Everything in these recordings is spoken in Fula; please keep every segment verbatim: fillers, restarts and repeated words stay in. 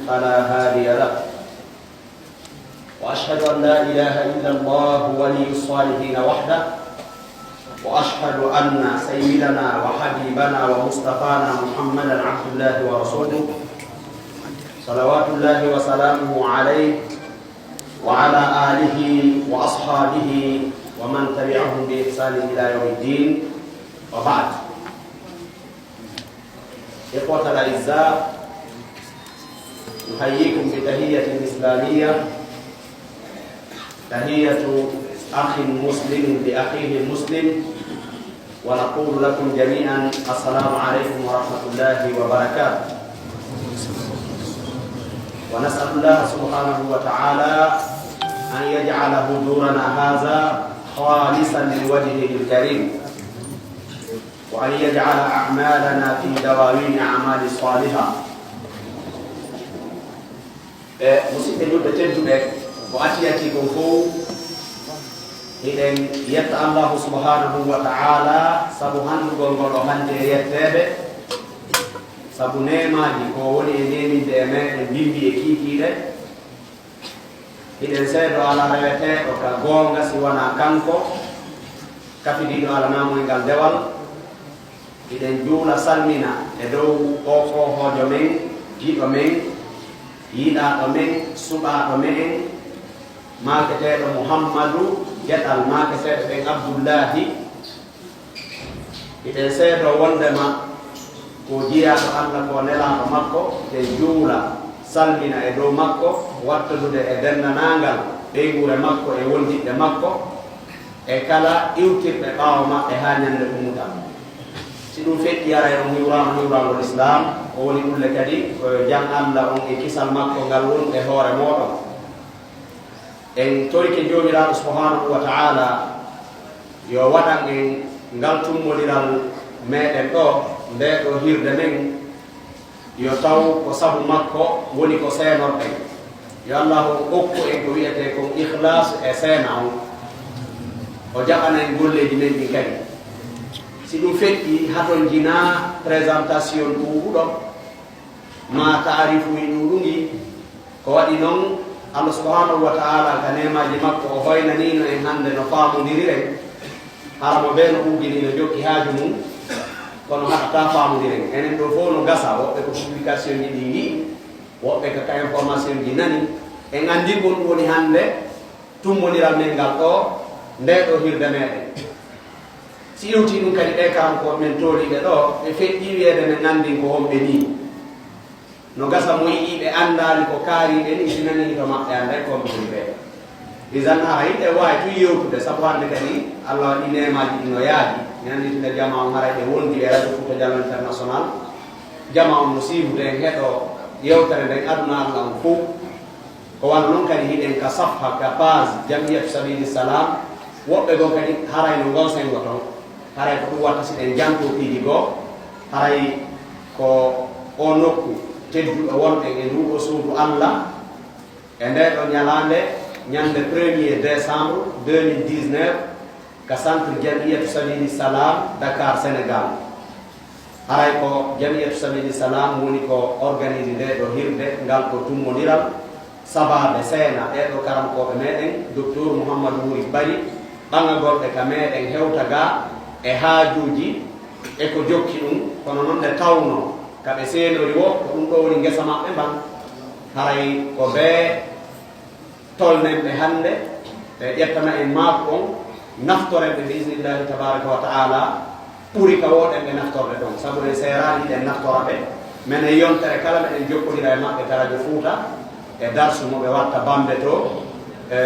فلا هادي له. وأشهد أن لا إله إلا الله ولي الصالحين وحده. وأشهد أن سيدنا وحبيبنا ومصطفانا محمدا عبد الله ورسوله، صلوات الله وسلامه عليه وعلى آله وأصحابه ومن تبعهم بإحسان إلى يوم الدين، وبعد. إخوة الأعزاء، نحييكم بتحية إسلامية، تحية أخ مسلم لأخيه المسلم، ونقول لكم جميعا: السلام عليكم ورحمة الله وبركاته. ونسأل الله سبحانه وتعالى أن يجعل حضورنا هذا خالصا لوجهه الكريم، وأن يجعل أعمالنا في دواوين أعمال صالحة. E musidɓe julɓe tedduɓe, ko ati ati kon fof, hiɗen yetta Allahu subhanahu wa ta'ala sabu hanndugol ngol o hannde e yetteede, sabu neemaaji ko woni e neeminde e meeɗen mbimbi e kiikiiɗe. Hiɗen seedo alaa reweteeɗo ka goonga si wanaa kanko, kafidiiɗo alanaama e ngal dewal. Hiɗen juula salmina e dow oo koohoojo men, giɗo men, yiɗaaɗo men, suɓaaɗo me'en, maaketeeɗo Muhammadu, geɗal maaketeeɓe ɓen Abdullaahi. Hiɗen seedo wondema ko jiyaaɗo Alla, ko nelaaɗo makko. Hiɗen juula salmina e dow makko, wattudude e denndaangal ɓeynguure makko e wondiɓɓe makko, e kala iwtirɓe ɓaawo maɓɓe haa ñande ummutal. Si ɗum feƴƴi, aray on hiwraama hiwraangol Islaam, o woni ɗulle kadi ko yo jam Alla on e kisal makko ngal wonu e hoore mooɗon. En torike Joomiraaɗo subhanahu wa ta'ala yo waɗan en ngal tummodiral meɗen ɗo, nde ɗo hirde men, yo taw ko sabu makko woni ko seenorɗen. Yo Allahu okku en ko wi'etee kon ikhlas e seena on. O jaɓana en golleeji men ɗin kadi. Si ɗum feƴƴi, haton jinaa présentation ɗuuɗuɗo, ma taarifuuji ɗuuɗuɗi. Ko waɗi non, Allah subhanahu wa ta'ala ka neemaaji makko, o hoynaniino en hannde no faamondiriren. Hara mo bee no ɓuggini no jokki haaju mum, kono haɗataa faamondiren. Enen ɗo fof no gasa, woɓɓe ko publication ji ɗi ngi'i, woɓɓe ko ka information ji nani. En anndi ko ɗum woni hannde tummbondiral men ngal ɗo, nde ɗo hirde meɗen. Si iwti ɗum kadi, ɓe kankooɓe men tooliiɓe ɗo, ɓe feƴƴi wiyeede men nanndin ko honɓe nii. No gasa mo yi'i ɓe anndaali ko kaariiɓe nii, si nanii to maɓɓe annday ko honɓe woni ɓe. Idan haray hiɗen waawi tun yewtude, sabu hannde kadi Allah waɗi neemaaji ɗi no yaaji. Mi anndi tinde jamaa on haray ɓe wondi e Radio Fouta Jallo International. Jamaa on no siifude en heɗo yewtere nden aduna Allah on fow. Ko wano non kadi hiɗen ka safha, ka page Jamiyatu Sabili Salam. Woɓɓe goo kadi haray no ngon sengo ton. Haray ko ɗum watta si ɗen janto piiji goo. Haray ko o nokku tedduɗo wonɗen e nduu ɗoo suudu Allah. E ndee ɗoo ñalaande, ñande premier décembre deux mille dix-neuf, ka centre Jamiyatu Sabili Salam, Dakar, Sénégal. Haray ko Jamiyatu Sabili Salam woni ko organise ndee ɗoo hirde, ngal ko tummondiral sabaabe seena ɓee ɗoo karamokooɓe meɗen, Docteur Mouhamadou Wuri Bari, ɓaŋagol ɓe ka meɗen hewta gaa e haajuuji e ko jokki ɗum. Kono non nde tawnoo ka ɓe seenori woo, ko ɗum ɗoo woni ngesa maɓɓe mban. Haray ko bee tolnen ɓe hannde, ɓe ƴettana en maaku on, naftoren ɓe bi iznillahi tabaraka wa ta'ala, ɓuri ka wooɗen ɓe naftorde ɗon, sabu en seeraani hiɗen naftora ɓe. Menen yontere kala meɗen jokkodira e maɓɓe ka Radio Fouta, e darsu mo ɓe watta Bambe to, e,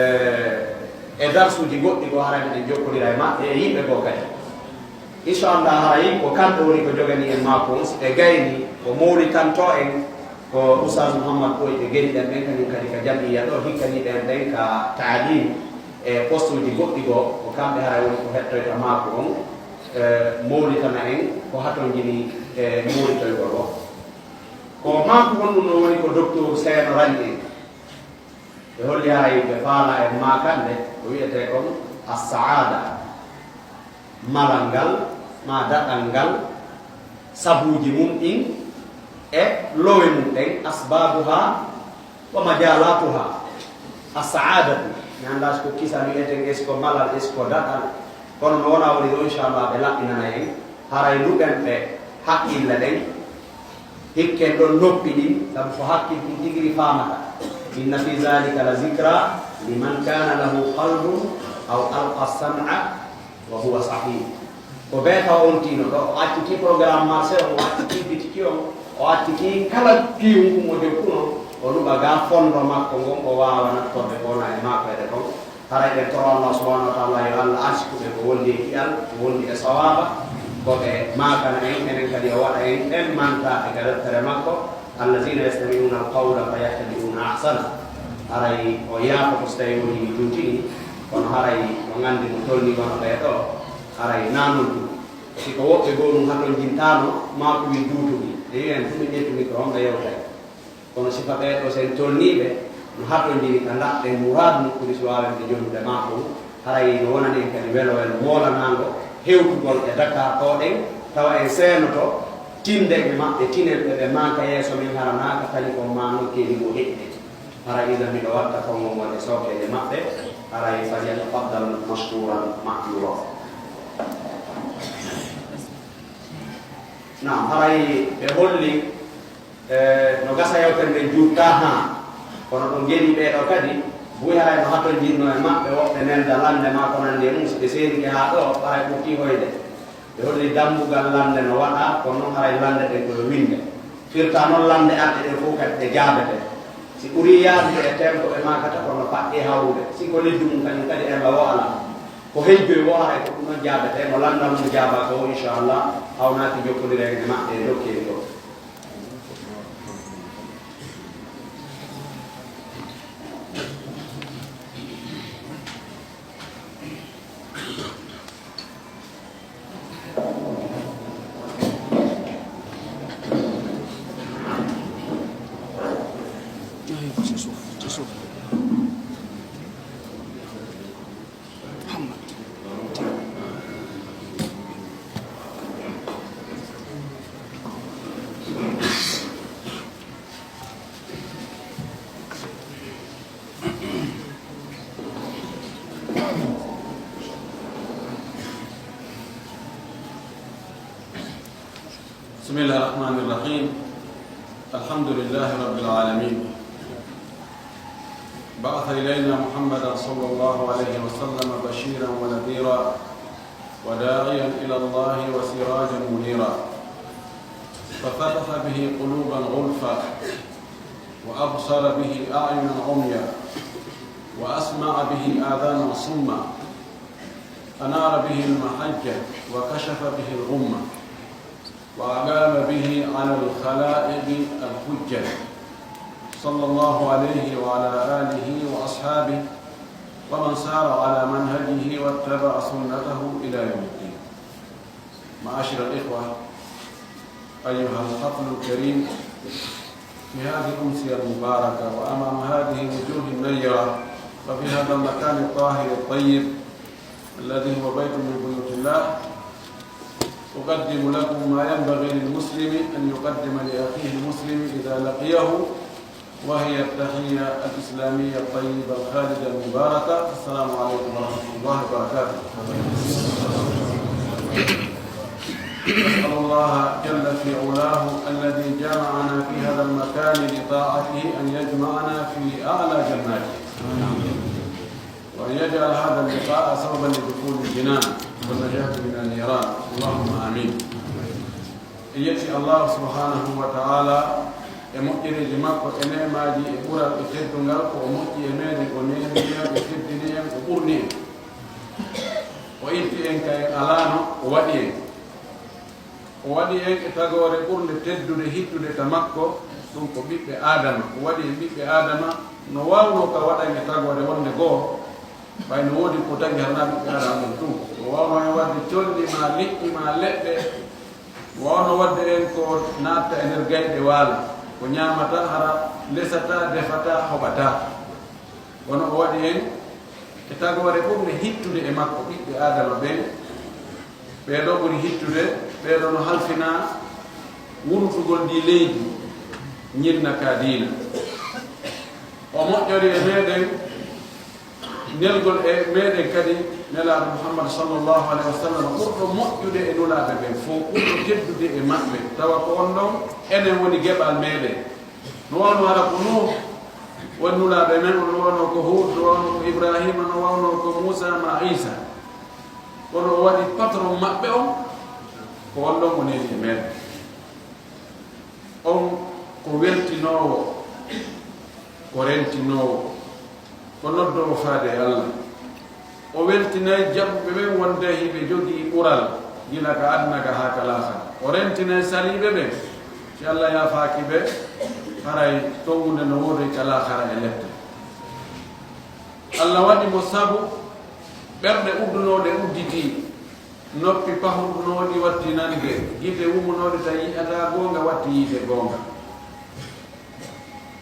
e darsuuji goɗɗi goo, haray meɗen jokkodira e maɓɓe e yimɓe goo kadi. Inchallah, haray ko kamɓe woni ko jogani en maaku on, si ɓe gayni ko mowlitanto en, ko Oustaz Mouhammad Ɓooy ɓe geni ɗen ɓen, kañum kadi ka jam'iyya ɗoo, hikkaniiɓe en ɓen ka taalim e postuuji goɗɗi goo, ko kamɓe haray woni ko hettoyta maaku on, e, mowlitana en ko hatonjini e mowlitoygol o. Ko maaku honɗum no woni ko docteur seenorani en? Ɓe holli haray ɓe faalaa en maakande ko wi'etee kon as-saada, malal ngal, maa daɗal ngal, sabuuji mum ɗin, E lowe mum ɗen, asbabuha wa majalatuha, as-sa'adatu. Mi anndaa si ko kisal wi'eten, est-ce que malal, est-ce que daɗal. Kono no wona woni ɗo, inchallah, ɓe laɓɓinana en. Haray luɓen ɓe haqqille ɗen, hikken ɗon noppi ɗin, sabu ko hakkil ɗin tigi ɗi faamata. Inna fi zalika la zikra liman kana lahu qalbun aw alqa sam'a wa huwa sahih. Ko bee taw on tino ɗo, o accitii programme marché on, o accitii bitiki on, o accitii kala piyum ɗum o jokkuno, o luɓa ga fondo makko ngon, o waawa nattorde ko wona e maakoyde kon. Haray ɓe toro Allah subhanahu wa ta'ala yo Allah arsiku ɓe ko wondi e ki'al, ko wondi e sawaba, ko ɓe maakana en, enen kadi o waɗa en ɗen mantaaɓe ka deftere makko, allazina yastami'una al-qawla fa yattabi'una ahsana. Haray o yaafoto so tawi woni mi juutini, kono haray o nganndi mo tolni wano ɓee ɗo, haray nanon ɗum. Si ko woɓɓe goo ɗum hatonjintaano, maa ko min juutuɗi. E wi'en tun ɓe ƴettumi ko homɓe yewtay. Kono sifa ɓee ɗo, sen tolniiɓe, no hatonjini ka ndaɗɗen muraadu nokkude, si waawen ɓe jonnude maa ɗum, haray no wonani en kadi welo welo moolanaango hewtugol e Dakar ɗo ɗen, tawa en seenoto, tinden e maɓɓe, tinen ɓe, ɓe maaka yeeso men, hara naaka tali kon maa nokkeeli mo heƴde. Hara idan miɗo watta konngol ngol e sookeeje maɓɓe, haray falyatafaddal mashkuran ma'jura. Naam, haray ɓe holli, eh, no gasa yewtere nden juuttaa haa, kono ɗo ngeni ɓee ɗo kadi, buy haray no hatonjinno e maɓɓe, woɓɓe nelda lannde maa ko nanndi e mum, si ɓe seenike haa ɗo, haray ɓurtii hoyde. Ɓe holli dammbugal lannde no waɗaa, kono noon haray lannde ɗen ko yo winnde. Firtaa noon lannde arɗe ɗen fof kadi ɗe jaabete. Si ɓurii yaadude e tempo ɓe maakata kono paɗɗii hawrude. Si ko lejju mum kañum kadi ella wo alaa. Ko hejjoy wo haray ko ɗum noon jaabete. Mo lanndal mum jaabaa ko wo inchallah hawnaaki jokkondireede maɓɓe e dokkeli ɗo. بسم الله الرحمن الرحيم. الحمد لله رب العالمين. بعث إلينا محمدا صلى الله عليه وسلم بشيرا ونذيرا وداعيا إلى الله وسراجا منيرا. ففتح به قلوبا غلفا وأبصر به أعينا عميا وأسمع به آذانا صما أنار به المحجة وكشف به الغمة وأقام به على الخلائق الحجة صلى الله عليه وعلى آله وأصحابه ومن سار على منهجه واتبع سنته إلى يوم الدين. معاشر الإخوة، أيها الحفل الكريم، في هذه الأمسية المباركة وأمام هذه الوجوه النيرة وفي هذا المكان الطاهر الطيب الذي هو بيت من بيوت الله، أقدم لكم ما ينبغي للمسلم أن يقدم لأخيه المسلم إذا لقيه، وهي التحية الإسلامية الطيبة الخالدة المباركة. السلام عليكم ورحمة الله وبركاته. نسأل الله جل في علاه الذي جمعنا في هذا المكان لطاعته أن يجمعنا في أعلى جناته، وأن يجعل هذا اللقاء سببا لدخول الجنان والنجاة من النيران. اللهم آمين. En yetti Allahu subhanahu wa ta'ala e moƴƴereeji makko, e neemaaji, e ɓural, e teddungal, ko o moƴƴi e meeɗen, o neemi en, o teddini en, o ɓurni en. O itti en ka en alaano, o waɗi en. O waɗi en e tagoore ɓurnde teddude, hittude ka makko, ɗum ko ɓiɓɓe Aadama. O waɗi en ɓiɓɓe Aadama, no waawnoo ka waɗa en e tagoore wonde goo, ɓay no woodi ko tagi hara naa ɓiɓɓe Aadama ɓen tun. O waawnoo en waɗde colli maa liƴƴi maa leɗɗe, o waawnoo waɗde en ko naatta e nder gayɗe waala, ko ñaamataa, hara lesataa, defataa, hoɓataa. Kono o waɗi en e tagoore ɓurnde hittude e makko, ɓiɓɓe Aadama ɓen. Ɓee ɗoo ɓuri hittude, ɓee ɗoo no halfinaa wurtugol ndii leydi, ñinna ka diina. O moƴƴori e meɗen, nelgol e meɗen kadi Nelaaɗo Muhammad sallallahu alaihi wasallam, ɓurɗo moƴƴude e nulaaɓe ɓen fof, ɓurɗo teddude e maɓɓe, tawa ko on ɗon enen woni geɓal meɗen. No wano hara ko Nuh woni nulaaɓe men, no wano ko Hud, no wano ko Ibrahima, no wano ko Musa ma Isa. Kono o waɗi patron maɓɓe on, ko on ɗon o neli e meɗen. On ko weltinoowo, ko rentinoowo, ko noddoowo faade e Allah. O weltinay jaɓuɓe ɓen wonde hiɓe jogii ɓural gila ka aduna ga haa ka laakara. O rentinay saliiɓe ɓen, si Allah yaafaaki ɓe, haray tonngude no woodi ka laakara e lette. Allah waɗi mo sabu ɓerɗe uddunooɗe udditii, noppi pahundunooɗi watti nande, gite wumunooɗe tawi yi'ataa goonga watti yi'de goonga.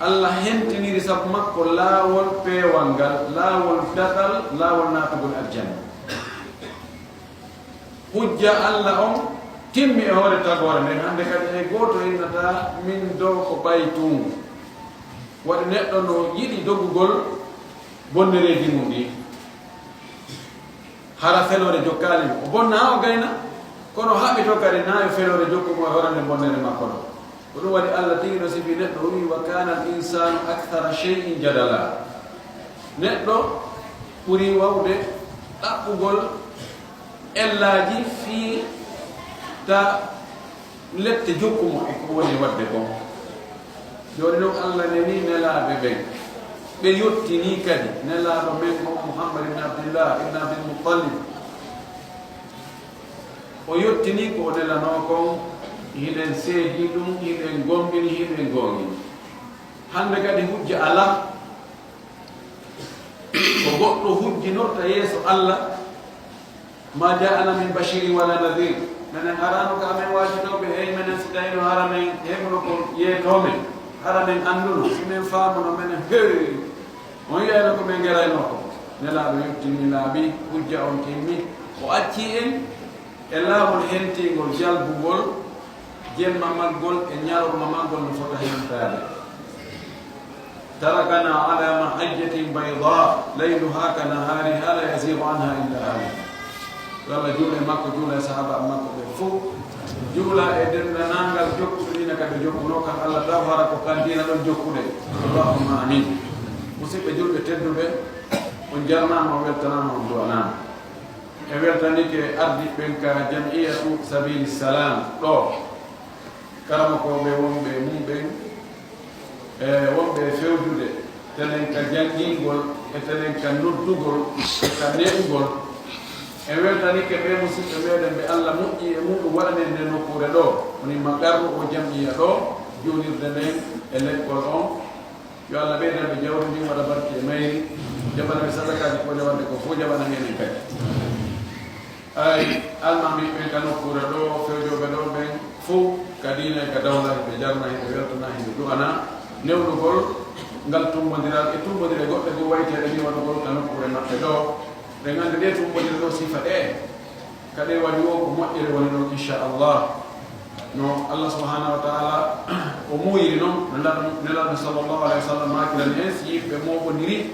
Allah hentiniri sabu makko laawol peewal ngal, laawol daɗal, laawol naatugol aljanna. Hujja Allah on timmi e hoore tagoore nden, hannde kadi hay gooto innataa min ɗoo ko ɓay tun. Waɗi neɗɗo no yiɗi dogugol bonnereeji mum ɗin. Hara feloore jokkaali mo. O bonna haa o gayna, kono haɓi to kadi na yo feloore jokku mo e horande bonnere makko ɗo. Ko ɗum waɗi Allah tigi no sifi neɗɗo, o wi, "Wa kana al insanu akthara shay'in jadala." Neɗɗo ɓuri wawde ɗaɓɓugol ellaaji fii ta lette jokku mo e ko woni waɗde kon. Jooni non, Allah neli nelaaɓe ɓen. Ɓe yottinii kadi nelaaɗo men on Muhammad ibn Abdillah ibn Abdil Muttalib. O yottinii ko o nelanoo kon, hiɗen seedii ɗum, hiɗen gomɗini, hiɗen goongini. Hannde kadi hujja alaa. Ko goɗɗo hujjinorta yeeso Allah, "Ma ja'ana min bashirin wala nadhir." Menen araano ka amen waajitooɓe, hey, menen si tawino hara men heɓuno ko yeetoo men, hara men annduno, si men faamuno, menen, hey, on yiyayno ko men geraynoo ko. Nelaaɗo yottinii laabi, hujja on timmi, o accii en e laawol hentingol, jalbugol, jemma maggol e ñalorma maggol no fota hentaade. Tarakana ala mahajjatin bayda, layluha ka nahariha, la yazighu anha illa halik. Yo Allah juul e makko, juula e sahaaba makko ɓe fof. Juula e denndaangal jokkuɓe diina ka ɓe jokkunoo kan, Allah taw hara ko kan diina ɗon jokkude. Allahumma amin. Musidɓe julɓe tedduɓe, on jarnaama, on weltanaama, on du'anaama. E weltanike ardiiɓe ɓen ka Jam'iyatu Sabili Salam ɗo, karamokooɓe wonɓe e mum ɓen, e wonɓe e fewjude, telen ka janngingol, e telen ka noddugol, e ka ne'ugol. En weltanike ɓe musidɓe meɗen ɓe Allah moƴƴi e muɗum waɗanen nde nokkuure ɗo, woni maqarru o jam'iya ɗo, juulirde nden e lekkol on. Yo Allah ɓeydan ɓe jawdi ndin, waɗa barke e mayri, jaɓana ɓe sadakaaji ko nde wonde ko fof, jaɓana heen en kadi. Ay, almaami ɓen ka nokkuure ɗo, fewjooɓe ɗo ɓen fof, ka diina e ka dawla, hiɓe jarna, hiɓe weltana, hiɓe du'ana, newnugol ngal tummbondiral e tummbondire goɗɗe goo wayteeɗe ni waɗugol ka nokkuure maɓɓe ɗo. Ɓe nganndi ɗe tummbondire ɗo sifa ɗe. Ka ɗe waɗi o ko moƴƴere woni ɗon, inchallah. No Allah subhanahu wa ta'ala o muuyiri non, no Nelaɗo, Nelaɗo sallallahu alaihi wa sallam maakirani en, si yimɓe mooɓondiri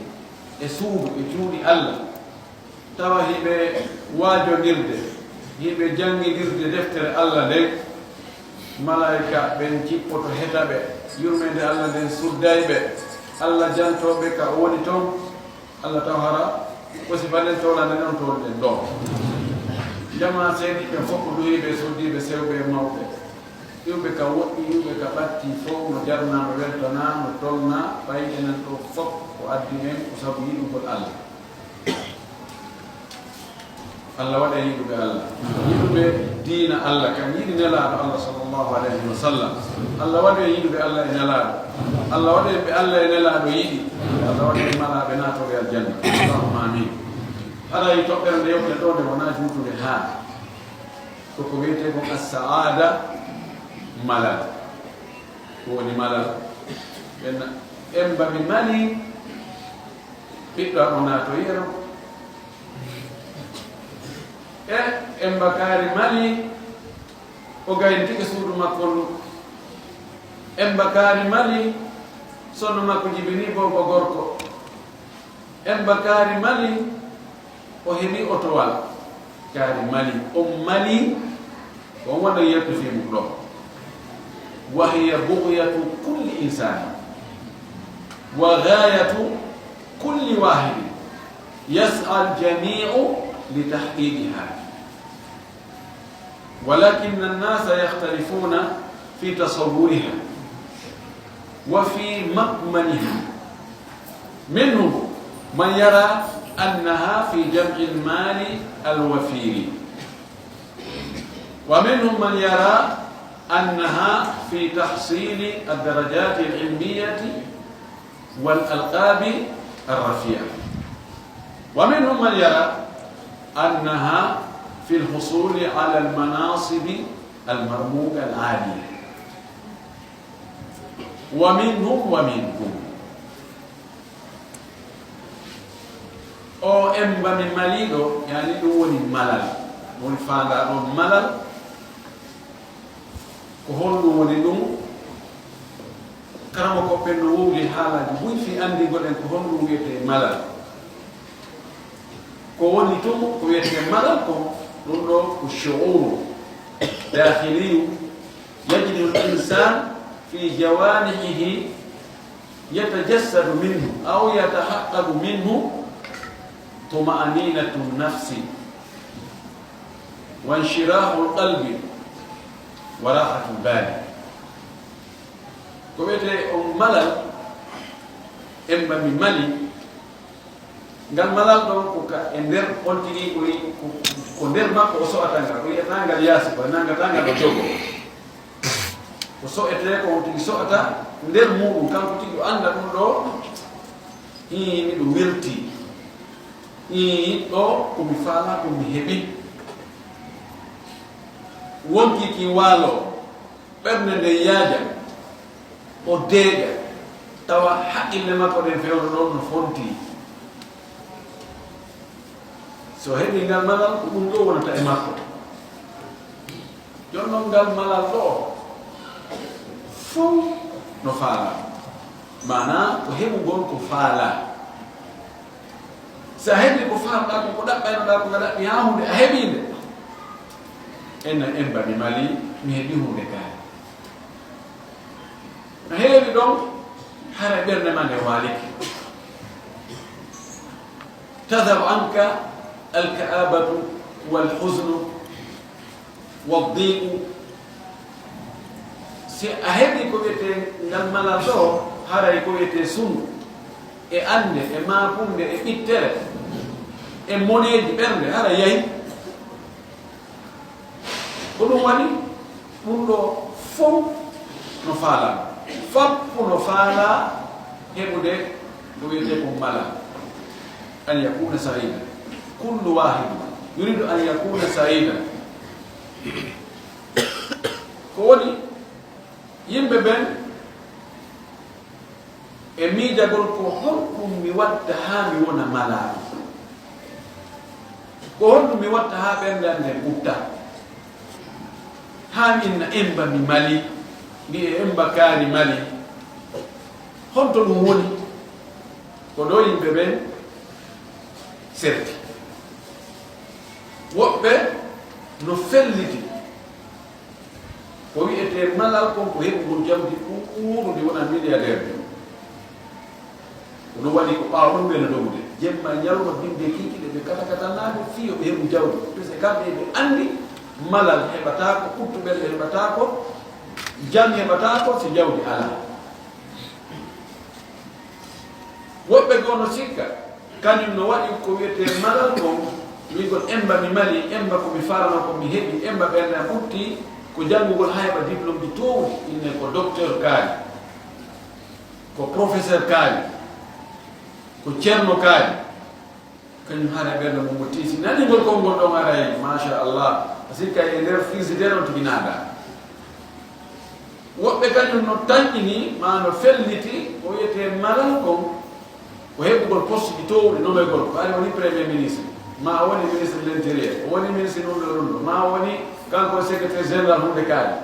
e suudu, e cuuɗi Allah, tawa hiɓe waajondirde, hiɓe janngindirde deftere Allah nden, malaa'ika ɓen jippoto heta ɓe, yurmeende Allah nden sudday ɓe, Allah jantoo ɓe ka o woni ton, Allah taw hara ko sifanen towlande non towluɗen ɗo. Jamaa seediiɓe fof ko duhiiɓe, suddiiɓe, sewɓe e mawɓe. Iwɓe ka woɗɗi, iwɓe ka ɓatti fof no jarnaa, no weltanaa, no tolnaa, ɓay enen ɗo fof ko addi en ko sabu yiɗugol Allah. Allah waɗe yiɗuɓe Allah, yiɗuɓe diina Allah, kan yiɗi Nelaaɗo Allah sallallahu alayhi wa sallam. Allah waɗe yiɗuɓe Allah e Nelaaɗo. Allah waɗe ɓe Allah e Nelaaɗo yiɗi. Allah waɗe malaaɓe naatooɓe aljanna. Allahumma amin. Haray toɓɓere nde yoɓɗen ɗo nde wonaa juutunde haa. Ko ko wiyetee kon as-saada, malal. Ko woni malal? Ɓen en mbaɗi mali, ɓiɗɗo o naatoyi e ɗon. E, e mbakaari mali, o gayni tigi suudu makko ndu. Emba Kaari Mali, sonno makko jibini boobo gorko. Emba Kaari Mali, o heɓi otowal. Kaari Mali, o Mali, ko on wonno yetto fii mum ɗo. Wa hiya bugyatu kulli insani. Wa ghayatu kulli wahidin. Yas'a al-jami'u li tahqiqiha. ولكن الناس يختلفون في تصورها وفي مكمنها. منهم من يرى أنها في جمع المال الوفير، ومنهم من يرى أنها في تحصيل الدرجات العلمية والألقاب الرفيعة. ومنهم من يرى أنها في الحصول على المناصب المرموقة العالية. ومنهم ومنكم. O emba mi maliiɗo, yani ɗum woni malal. Woni faandaa ɗo malal. Ko honɗum woni ɗum? Karamoko ɓen no wowli haalaaji buy fii anndingo ɗen ko honɗum wiyetee malal. Ko woni tun ko wiyetee malal ko ɗum ɗo ko shu'uru dakhiliyu yajidu al-insan fi jawanihihi yatajassadu minhu aw yatahaqqaqu minhu tuma'aninatu nafsi wa inshirahu al-qalbi wa rahatu al-bali. Ko wiyetee on malal, emba mi mali, ngal malal ɗon ko ka e nder on tigi ɓuri ko, ko nder makko o so'ata ngal, o yi'ata ngal yaasi, o nangata ngal o jogo. Ko so'etee ko on tigi so'ata nder muɗum, kanko tigi o annda ɗum ɗo, hii miɗo welti, hii ɗo ko mi faalaa ko mi heɓi. Wonkii ki waalo, ɓernde nden yaaja, o deeƴa, tawa haqqille makko ɗen fewndo ɗon no fonti. So heɓii ngal malal, ko ɗum ɗo wonata e makko. Jooni non ngal malal ɗo, fow no faalaa. Maanaa ko heɓugol ko faalaa. Si a heɓii ko faalɗaa ko, ko ɗaɓɓaynoɗaa ko, nga ɗaɓɓi haa huunde, a heɓii nde. Enna emba mi mali, mi heɓii huunde kaari. No heewi ɗon, hara ɓernde ma nde waalike. Tadhabu anka al-ka'abatu wal huznu wad diqu. Si a heɓii ko wiyetee ngal malal ɗo, haray ko wiyetee sunu, e annde, e maakunde, e ɓittere, e moneeji ɓernde, hara yahi. Ko ɗum waɗi, ɗum ɗo fow no faalaa. Fappu no faalaa heɓude ko wiyetee ko malal. An yakuna sa'idan. Kullu wahidin yuridu an yakuna sa'idan. Ko woni, yimɓe ɓen e miijagol ko honɗum mi watta haa mi wona malaaɗo? Ko honɗum mi watta haa ɓernde an nden ɓutta? Haa mi inna emba mi mali, mbi'ee emba kaari mali. Honto ɗum woni? Ko ɗo yimɓe ɓen serti. Woɓɓe no felliti. Ko wiyetee malal kon ko heɓugol jawdi ɗuuɗundi, wona milliardaire. Ko ɗum waɗi ko ɓaawo ɗum ɓe no dogude. Jemma e ñalawma bimbi e kiikiiɗe ɓe katakatannaaɓe fii yo ɓe heɓu jawdi. Parce que kamɓe ɓe anndi malal heɓataako, ɓuttu ɓernde heɓataako, jam heɓataako si jawdi alaa. Woɓɓe goo no sikka, kañum no waɗi ko wiyetee malal kon, wi'ugol emba mi mali, emba ko mi faalano ko mi heɓi, emba ɓernde am ɓutti, ko janngugol haa heɓa diplôme ji toowɗi, inne ko docteur kaari, ko professeur kaari, ko ceerno kaari. Kañum haray ɓernde mum mo tiiti. Nani ngol konngol ɗon haray, machallah. A sikka e nder frigidaire on tigi naada. Woɓɓe kañum no tanƴini, maa no felliti, ko wiyetee malal kon, ko heɓugol poste ji toowɗi, nomoygol. Ko ari woni premier ministre, maa woni ministre de l'intérieur, o woni ministre ɗum ɗo ɗum ɗo, maa woni kanko secrétaire général huunde kaari.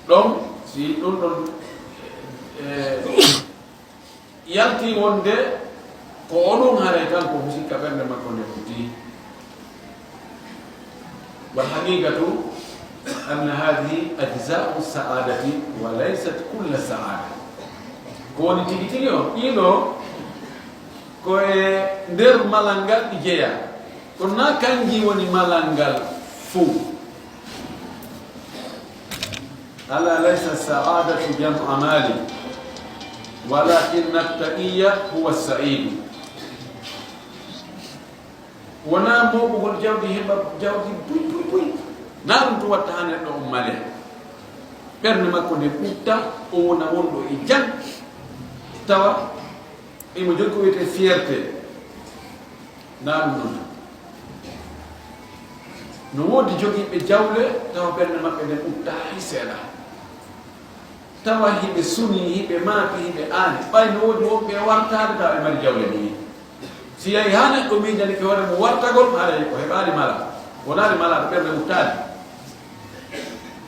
Ɗon, Si ɗum ɗon, eh, yalti wonde ko oɗon haray kanko husikka ɓernde makko nde futi. Wal haqiqatu anna hadhihi ajza'u sa'adati wa laysat kulla sa'ada. Ko woni tigi tigi on, ɗiɗo ko e nder malal ngal ɗi jeya. Kono na kanji woni malal ngal fuu. Ala laysa sa'adatu jam'a mali, walakin attaqiyya huwa sa'idu. Wona moɓugol jawdi, heɓa jawdi buy, buy, buy. Na ɗum to watta ha neɗɗo on male. Ɓernde makko nde ɓutta, o wona wonɗo e jam. Tawa imo jogii ko wiyetee fierté. Na ɗum ɗon. No woodi jogiiɓe jawle, tawa ɓernde maɓɓe nden ɓutta hay seeɗa. Tawa hiɓe suni, hiɓe maaki, hiɓe aani. Ɓay no woodi wonɓe wartaade, tawa ɓe mari jawle ni. Si yahi haa neɗɗo miijanike hoore mum wartagol, haray ko heɓaali mala. Wonaali mala, ɓernde ɓuttaali.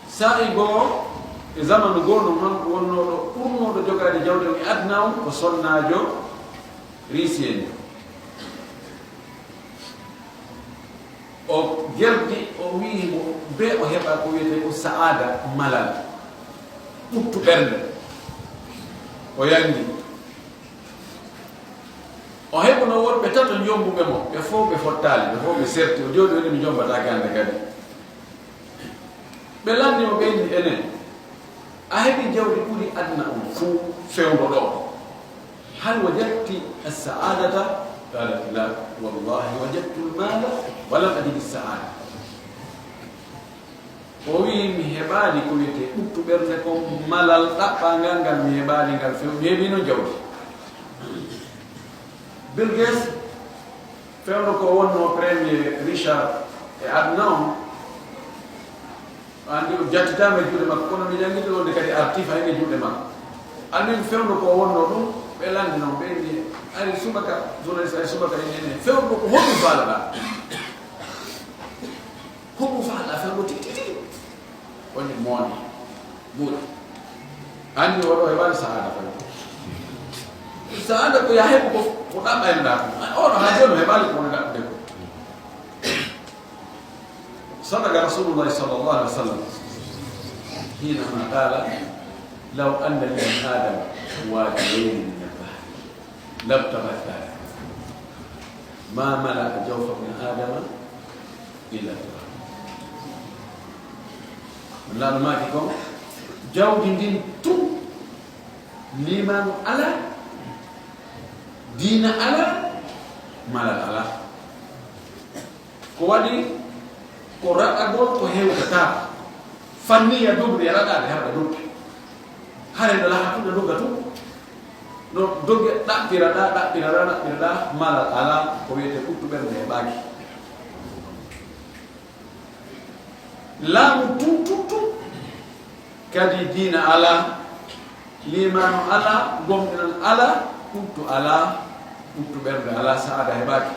Saa'i goo, e zamanu goo, no kanko wonnooɗo ɓurnooɗo jogaade jawle on e aduna on, ko sonnaajo Riisi en. O gerdi, o wi'i mo, bee o heɓa ko wiyetee ko sa'aada malal. Ɓuttu ɓernde. O yangi. O heɓuno worɓe tato njombuɓe mo. Ɓe fow ɓe fottaali, ɓe fow ɓe serti. O jooɗi, o wi'i, "Mi jombataake hannde kadi." Ɓe lanni mo, ɓe inni, "Enen, a heɓi jawdi ɓuri aduna on fuu fewndo ɗo. Hal wajadti as-sa'adata?" Qalat, "La, wallahi wajadtu al-mala wa lam ajid as-sa'ada." O wi'i, "Mi heɓaali ko wiyetee ɓuttu ɓernde kon, malal ɗaɓɓaangal ngal, mi heɓaali ngal few, mi heɓiino jawdi." Bill Gates, fewndo ko wonnoo premier Richard e aduna on, anndi o jattitaama e juuɗe makko, kono mi janngiti ɗo nde kadi arti fay e juuɗe makko. Anndi fewndo ko wonnoo ɗum, ɓe lanndi noon, ɓe inni, ari subaka, journaliste ari subaka, ene, ene, fewndo ko honɗum faalaɗaa? Honɗum faalaɗaa fewndo tigi tigi tigi? O inni, moone. Buuɗi. Anndi oɗo heɓaali saada koy. Saada ko ya heɓu ko, ko ɗaɓɓa en ɗaa. Oɗo haa jooni o heɓaali ko woni ɗaɓɓude ko. صدق رسول الله صلى الله عليه وسلم حينما قال: لو أن لابن آدم واديين من البحر لابتغى الثالث ما ملأ جوف ابن آدم إلا ترابا. Nulaaɗo maaki ko, jawdi ndin tun, liimaanu alaa, diina alaa, malal alaa. Ko waɗi ko raɗagol ko hewtataa. Fanniya dogri e raɗaade hara dogri. Hare no laha tun, no dogga tun. No dogge ɗaɓɓira ɗaa, ɗaɓɓira ɗaa, ɗaɓɓira ɗaa, malal alaa, ko wiyetee ɓuttu ɓernde e ɓaaki. Laamu tun, tun, tun. Kadi diina alaa, liimaanu alaa, gomɗinal alaa, ɓuttu alaa, ɓuttu ɓernde alaa, saada heɓaaki.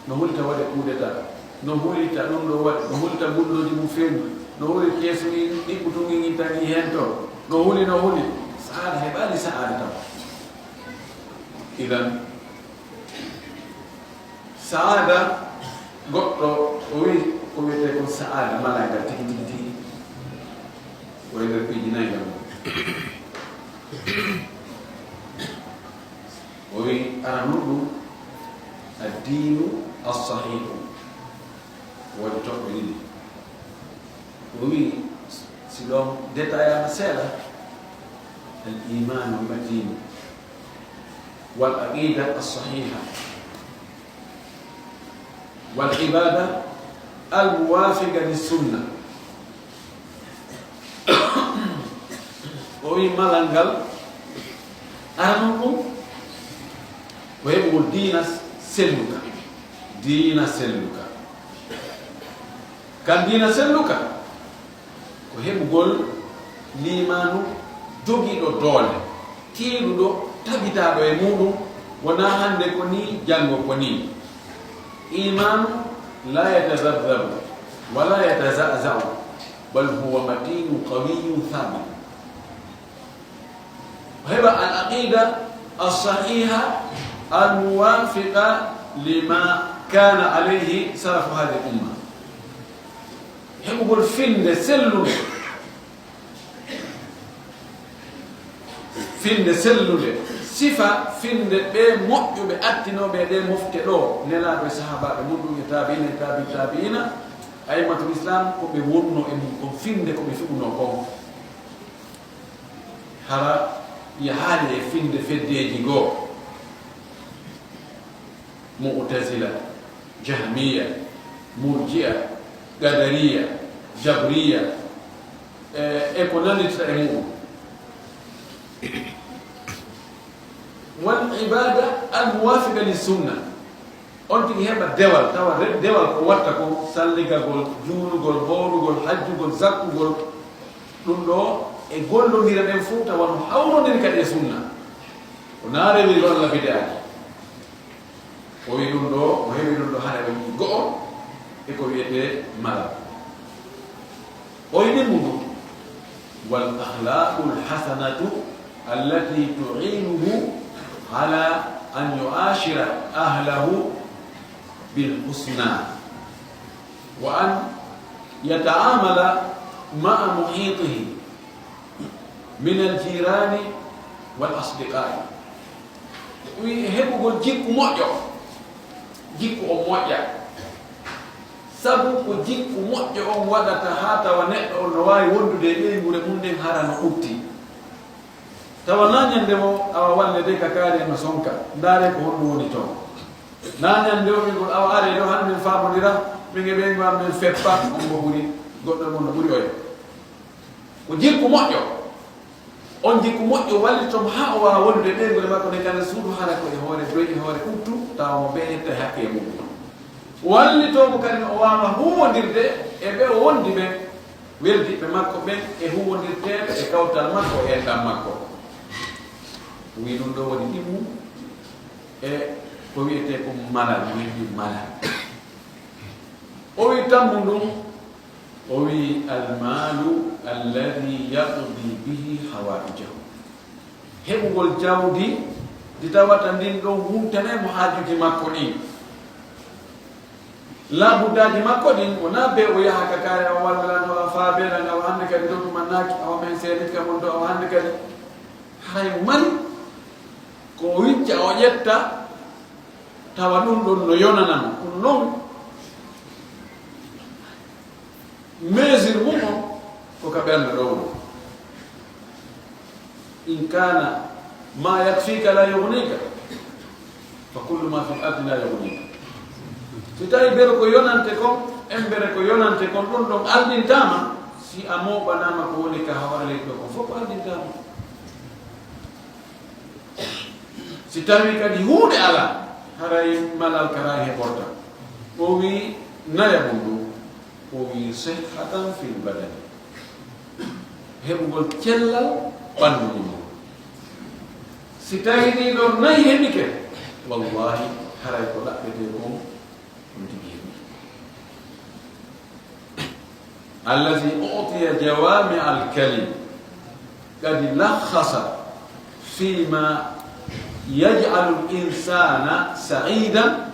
No hulita waɗe kuudeta, no hulita ɗum ɗo waɗe, no hulita bullooji mum feeñi, no huli keesu in, ɗiɓɓutu ngin in tagi heen to, no huli, no huli. Saada heɓaali saada taw. Idan, Saada, goɗɗo o wi'i ko wiyetee kon saada malaagal tigi, tigi, tigi. Ko e nder piiji nayi ngal. O wi'i arano ɗum addiinu as-sahiihu. Woodi toɓɓe ɗiɗi. O wi'i, si ɗon détaillama seeɗa, al-imaanu al-matiinu, wal aqiida as-sahiiha, wal ibaada al-muwaafiqa lis-sunna. O wi'i malal ngal, arano ɗum, ko heɓugol diina selluka. Diina selluka. Kan diina selluka, ko heɓugol liimaanu jogiiɗo doole, tiiɗuɗo, tabitaaɗo e muuɗum, wonaa hannde ko nii, janngo ko nii. Iimaanu laa yatazabzabu, wa laa yataza'za'u, bal huwa matiinun qawiyyun thaabit. Heɓa al aqida as sahiha al muwafiqa lima kana alayhi salafu hadhihi al umma. Heɓugol finde sellunde, finde sellunde, sifa finde ɓe moƴƴuɓe attinooɓe e ɗe mofte ɗo, nelaaɗo e sahaabaaɓe mum ɗum e taabiina e taabi taabiina, aimmatul islam, ko ɓe wonno e mum kon, finde ko ɓe fiɓuno kon. Hara yahaali e finde feddeeji goo, mu'tazila, jahmiya, murji'a, qadariya, jabriya, e, e ko nandirta e mu'um. Wal ibada al muwafiqa li sunna. On tigi heɓa dewal, tawa re-, dewal ko watta ko salligagol, juulugol, hoorugol, hajjugol, zakkugol. Ɗum ɗo e gollondire ɗen fof tawa no hawrondiri kadi e sunna. O na rewi ɗo Allah bidaaji. O wi ɗum ɗo, o heɓi ɗum ɗo hara ɓe go'o e ko wiyetee malal. O wi ɗimmu ndu, wal akhlaqul hasanatu allati tu'inuhu ala an yu'ashira ahlahu bil husna wa an yata'amala ma'a muhitihi min al jirani wal asdiqai. Wi heɓugol jikku moƴƴo, jikku on moƴƴa. Sabu ko jikku moƴƴo on waɗata haa tawa neɗɗo on no waawi wondude e ɓeynguure mum nden hara no ɓutti. Tawa na ñande wo awa walle de ka kaari no sonka, ndaare ko honɗum woni toon. Na ñande wo ɓeynguure awa aree ɗo hannde min faamondira, min e ɓeyngu am min feppa, on mo ɓuri, goɗɗo mon no ɓuri oya. Ko jikku moƴƴo. On jikku moƴƴo wallito mo haa o waawa wondude e ɓeynguure makko nden ka nder suudu, hara ko e hoore doy, e hoore ɓuttu, tawa mo bee ƴetta e hakke e mum. Wallito mo kadi no o waawa huuwondirde e ɓe o wondi ɓen, weldiiɓe makko ɓen, e huuwondirteeɓe e kawtal makko e enɗam makko. O wi'i ɗum ɗo woni ɗimmu e ko wi'etee ko malal, windi malal. O wi'i tammu ndun, o wi'i, "Almalu alladhi yaqdi bihi hawaijahu." Heɓugol jawdi ndi tawata ndin ɗon huntane mo haajuuji makko ɗin. Laabuddaaji makko ɗin, wonaa bee o yaha ka kaari, awa wallan, awa faabelan, awa hannde kadi ɗo tuma naaki, awa men seenit ka mon ɗo, awa hannde kadi. Haray mo mari ko o wicca, o ƴetta, tawa ɗum ɗon no yonana mo. Ɗum non, mesure mum on ko ka ɓernde ɗo woni. In kana ma yakfika la yughnika, fa kullu ma fil ardi la yughnika. Si tawi bere ko yonante kon, embere ko yonante kon, ɗum ɗon aldintaama, si a mooɓanaama ko woni ka hoore leydi ɗo kon fof, ko aldintaama. Si tawi kadi huunde alaa, haray malal karaay heɓorta. O wi nayaɓum ɗum, o wi sihhatan fil badani. Heɓugol cellal ɓanndu mum. Si tawi ɗii ɗoo nayi heɓike, wallahi, haray ko ɗaɓɓetee kon, on tigi heɓi. Allazi u'tiya jawami'al kalim, qad lakhasa fima yaj'alul insana sa'idan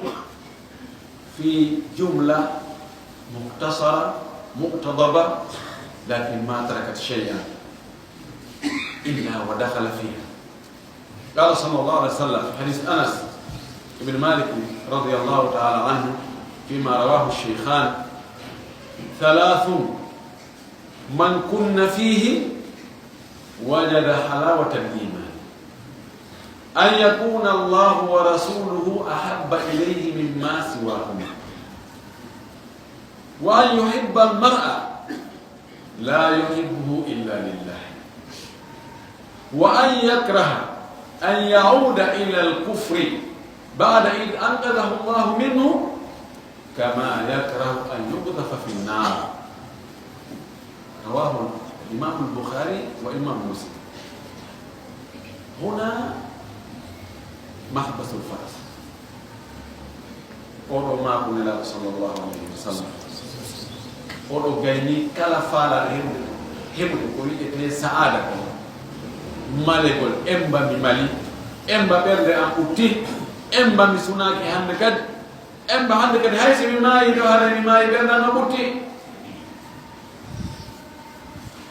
fi jumla mukhtasara muqtadaba, lakin ma tarakat shay'an illa wa dakhala fiha. قال صلى الله عليه وسلم في حديث أنس بن مالك رضي الله تعالى عنه فيما رواه الشيخان: ثلاث من كن فيه وجد حلاوة الإيمان، أن يكون الله ورسوله أحب إليه مما سواهما، وأن يحب المرء لا يحبه إلا لله، وأن يكره أن يعود إلى الكفر بعد إذ أنقذه الله منه، كما يكره أن يقذف في النار. رواه الإمام البخاري وإمام مسلم. هنا محبس الفرس. Oɗo maaku Nelaaɗo sallallahu alayhi wa sallam. Oɗo gayni kala faalaɗo heɓude, heɓude ko wi'etee sa'aada kon. Malegol, emba mi mali, emba ɓernde am ɓutti, emba mi sunaaki hannde kadi, emba hannde kadi hay si mi maayi ɗo, haray mi maayi ɓernde am no ɓutti.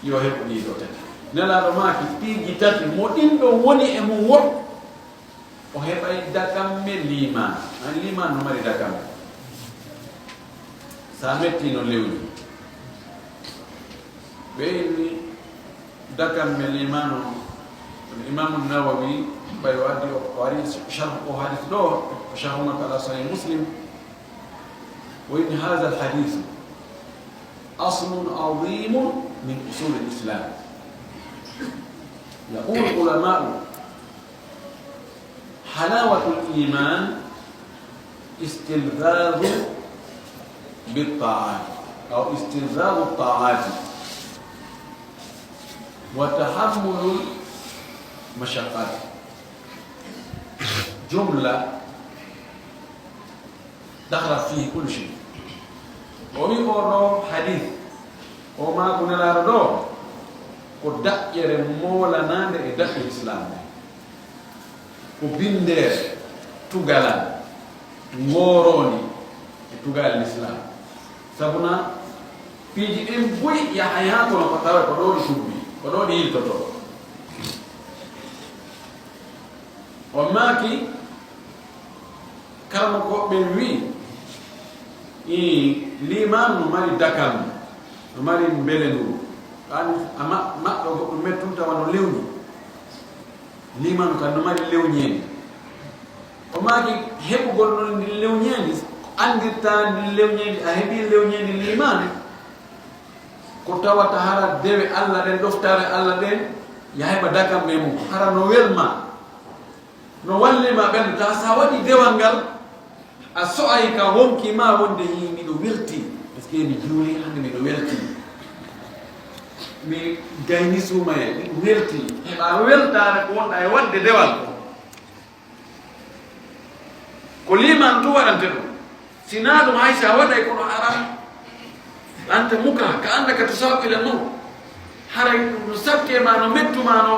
Yo heɓu ɗii ɗo tati. Nelaaɗo maaki, piiji tati, mo ɗin ɗo woni e mum woɗɗo, o heɓay dakamme liimaan. An liimaan no mari dakamme. Sa metti no lewni. Ɓe inni dakamme liimaan on. Imamu Nawawi, ɓay o addi o, o ari sharh o hadith ɗo, o sharhuna kala Sahih Muslim. O inni, "Hadha al-hadith aslun azimun min usul al-Islam." Yaqulu al-ulama'u, "Halawatul iman istilzazun bit ta'at, aw istilzazut ta'at, wa tahammulul mashaqqat." Jumla dakhala fihi kullu shay. O wi o ɗo hadith, o maaku Nelaaɗo ɗo, ko daƴƴere moolanaande e daƴƴe Islam ɗe. Ko binndeere tugalal ngooroondi e tugaale Lislaam. Sabuna piiji ɗin buy yahay haa kono ko tawa ko ɗo ɗi tubbi, ko ɗo ɗi yiltotoo. O maaki, karamokooɓe ɓen wi, i liimaan no mari dakam, no mari mbelendu. An a ma-, maɗɗo goɗɗo mettum tawa no lewni. Liimaan kan no mari lewñeendi. O maaki heɓugol non ndin lewñeendi, ko anndirtaa ndin lewñeendi, a heɓii lewñeendi liimaan, ko tawata hara dewe Alla ɗen, ɗoftaare Alla ɗen, ya heɓa dakam e mum, hara no welma, no wallima ɓen, ta sa waɗi dewal ngal, a so'ay ka wonki ma wonde, "Yi, miɗo welti, parce que mi juuli, hande miɗo welti. Mi gayni suumaye, miɗo welti." Heɓa weltaare ko wonɗa e waɗde dewal ko. Ko liimaan tun waɗante ɗum. Si naa ɗum hay si a waɗay kono ara, anta muka, ka annaka tusaw ila mawt. Haray ɗum no sakke ma, no mettu ma, no,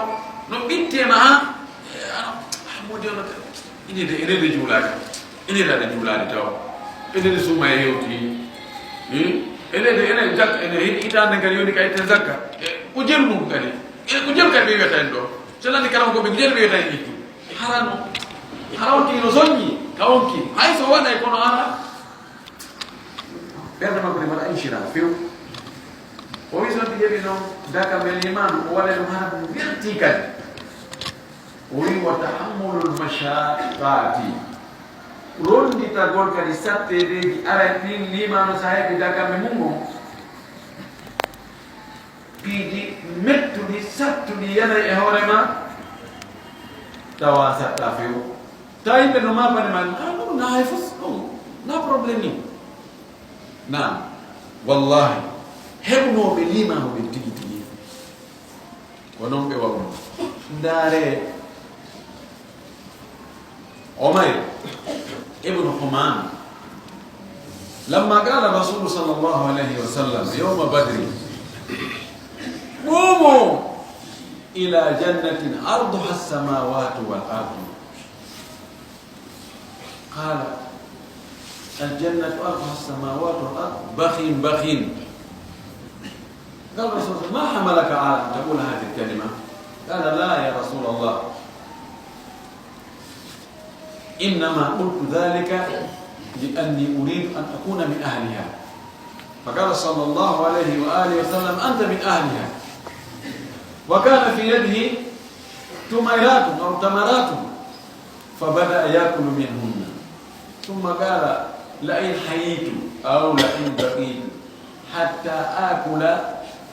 no ɓitte ma, ha? Eh, ano, ah, moodi ono ka. Ine de, ene de juulaaka. Ine de aɗa juulaani taw. Ene de suuma e hewti. Hmm? Ene de, ene jakka, ene hitaande kadi yoni ka itte zakka. Eh, ko jelu mum kadi. Eh, ko jelu kadi ɓe wiyata en ɗo. Selani kala ko ɓe jelu ɓe wiyata en ittu. Hara no, hara on tigi no soññi, ka on ki. Hay so waɗay kono hara. Ɓernde makko ne mbaɗa inshira few. O wi so tigi yeɓi noon, daka men iman, o waɗay ɗum hara ɗum welti kadi. O wi wa tahammulul mashaqqati. Ronditagol kadi sattedeeji aray ɗin limano sa heɓi daka men mum on. Piiji mettuɗi, sattuɗi yanay e hoore ma, tawa satta few. Tawa yimɓe no maapani ma, "Ah, non, na hay fus, non, na problème ni." Naam, wallahi, heɓnooɓe liimaano ɓen tigi tigi, ko non ɓe wawno. Ndaare, Umayr ibn Humam, لما قال الرسول صلى الله عليه وسلم يوم بدر: "قوموا إلى جنة عرضها السماوات والأرض." قال: "الجنة عرضها السماوات والأرض، بخ بخ." قال الرسول: "ما حملك على أن تقول هذه الكلمة؟" قال: "لا يا رسول الله، إنما قلت ذلك لأني أريد أن أكون من أهلها." فقال صلى الله عليه وآله وسلم: "أنت من أهلها." وكان في يده تميرات أو تمرات، فبدأ يأكل منهن، ثم قال: "لئن حييت أو لئن بقيت حتى آكل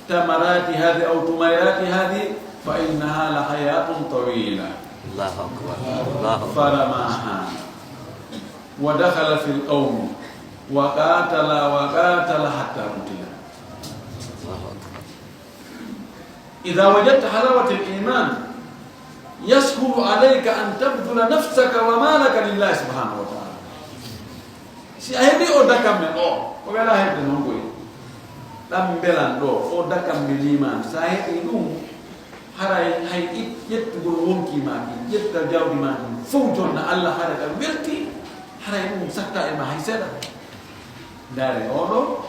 تمرات هذه أو تميرات هذه فإنها لحياة طويلة." الله أكبر. الله أكبر. فرماها ودخل في القوم وقاتل وقاتل حتى قتل. الله أكبر. إذا وجدت حلاوة الإيمان يسهل عليك أن تبذل نفسك ومالك لله سبحانه وتعالى. Si a heɓi o dakamme ɗo, ko wela heɓde noon koy. Ɗam mbelan ɗo, o dakamme liman, sa heɓi ɗum, Haray hay it-, ƴettugol wonki maa ki, ƴetta jawdi maa ki, fow jonna Allah, haray a welti, haray ɗum sakka e ma hay seeɗa. Ndaare oɗo,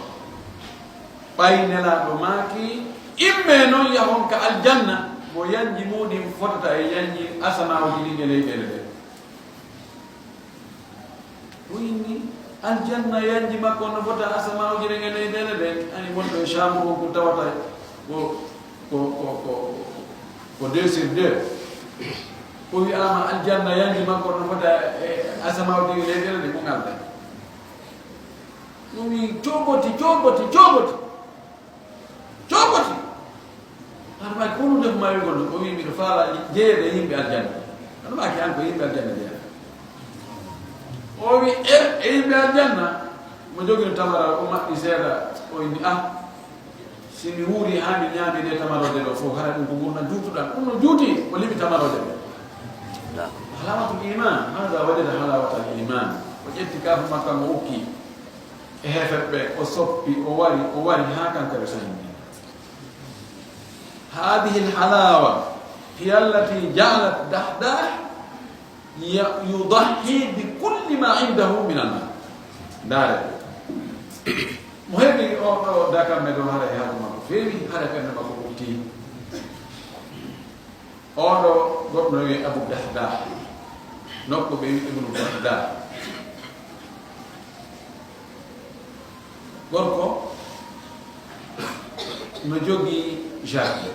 ɓay Nelaaɗo maaki, imme non yahon ka aljanna, mo yanji muuɗin fotata e yanji asamaaji ɗin e leyɗeele ɗen. O inni, aljanna yanji makko no fota asamaaji ɗin e leyɗeele ɗen. Ani wonɗo e Shaamu on ko tawata ko, ko, ko, ko, ko deux sur deux. O wi'aama aljanna yanji makko no fota e asamaaji ɗin e leyɗeele ɗen, ko ngal ɗen. O wi, "Coogoti, coogoti, coogoti, coogoti." Haɗa maaki, "Ko honɗun ndefu maa wi'ugol ɗun?" O wi, "Miɗo faala jeyeede e yimɓe aljanna." Haɗa maaki, "An ko yimɓe aljanna jeyaa." O wi, "E, e yimɓe aljanna." Mo jogino tamara, o maɓɓi seeɗa, o inni, "Ah, si mi wuuri haa mi ñaami ɗee tamarooje ɗoo fow, hara ɗun ko ngurndan juutuɗan. Ɗun no juuti, o limi tamarooje ɗen." Naam. Halawatul iman, hada wajada halawatal iman. O ƴetti kaafa makko, o ukki e heeferɓe, o soppi, o wari, o wari haa kanko e sahindi. Hadihil halawa hiya allati ja'alat Dahdah ya-, yudahhi bi kulli ma indahu min al-mal. Ndaare. Mo heɓi o ɗo dakamme ɗo, haray haaju makko feewi, haray ɓernde makko ɓurti. Oɗo goɗɗo no wi'ee Abu Dahdah, nokku ɓe wi'i Ibnu Dahdah. Gorko no jogii jardin.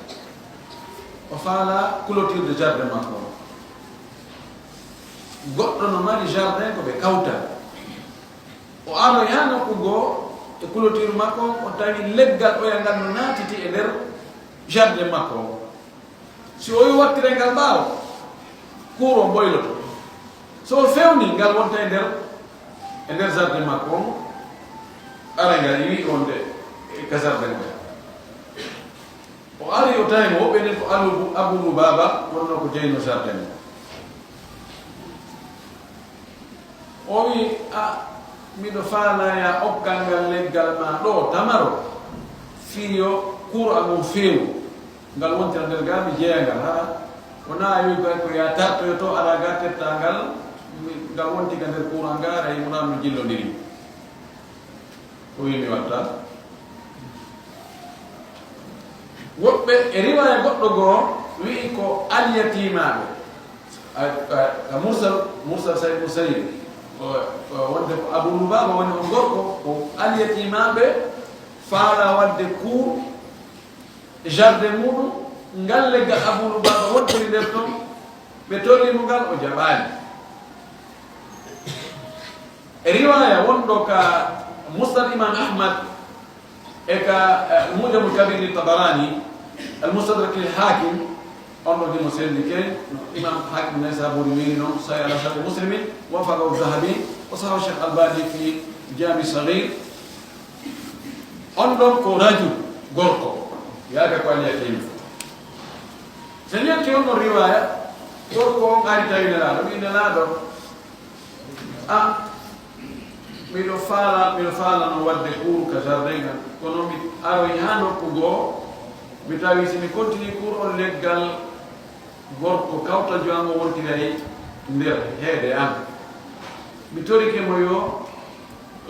O faala clôture de jardin makko. Goɗɗo no mari jardin ko ɓe kawtal. O aroyi haa nokku goo e clôture makko, o tawi leggal oya ngal no naatiti e nder jardin makko. Si o yi wattira ngal ɓaawo, kuur on ɓoyloto. So o fewni, ngal wonta e nder, e nder jardin makko on, ara ngal iwi wonde e ka jardin on. O ari, o tawi mo, woɓɓe nden ko Alu-, Abu Lubaba, wonno ko jeyno jardin on. O wi, "A, miɗo faalaa ya okkal ngal leggal maa ɗoo tamaro, fii yo kuur an on feewu. Ngal wontira nder gaa, mi jeya ngal, hara wonaa a wi'i ko ya tartoyto, alaa gaa tettaa ngal, mi, ngal wonti ka nder kuur an gaa, ara himuraano jillondiri." O wi, "Mi watta." Woɓɓe e riwaaya goɗɗo goo wi'i ko alyatimaaɓe. A, a, a Mursal, Mursal Sayyid Musayyib, o, o wonde ko Abu Lubaba woni on gorko, ko alyatimaaɓe faala wadde kuur jardin muuɗum, ngal leggal Abu Lubaba wontiri nder ton, ɓe torii mo ngal, o jaɓaali. E riwaaya wonɗo ka Musnad Imam Ahmad e ka, eh, Mujamul Kabir li Tabarani, Al Mustadrak lil Hakim, on ɗo himo selli ke, no Imam Hakim Naysaburi wiiri non, Sahih ala sharti Muslimin, wafaqahu Dhahabi, wa sahahu Sheikh Albani fi Jami Saghir. On ɗon ko rajul, gorko, yaaka ko alyatim. Sen yetti on ɗon riwaaya, gorko on ari tawi Nelaaɗo, wi Nelaaɗo, "A, miɗo faala, miɗo faalano wadde kuur ka jardin ngal, kono mi aroyi haa nokku goo, mi tawi si mi continue kuur on leggal, gorko kawtal joom an o wontiray nder heede an. Mi torike mo yo,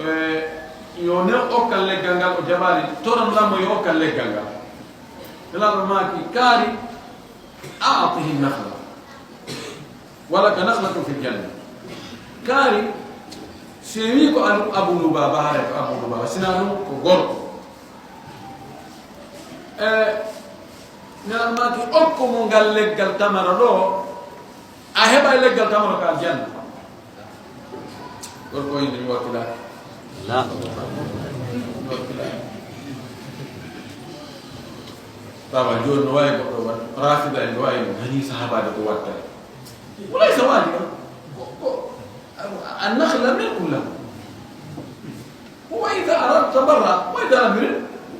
eh, yo new okkal leggal ngal, o jaɓaali, toran lan mo yo okkal leggal ngal." Nelaaɗo maaki, "Kaari, a'tihi nakhla. Wa laka nakhlatun fil janna." Kaari, si wi ko Abu, Abu Lubaba, haray ko Abu Lubaba, sina ɗum ko gorko. E, Nelaaɗo maaki, "Okku mo ngal leggal tamaro ɗoo, a heɓay leggal tamaro ka aljanna." Gorko inde mi wakkilaaki. Allahu Akbar. Mi wakkilaaki. Baba, jooni no waawi goɗɗo waɗ, Rafida en no waawi ɗum, hani sahabaade ko watta. Wulay sa waali ɗo. Ko, ko, an-nakhla milkun lahu. Wa idha aradta tabarra, wa idha lam yurid,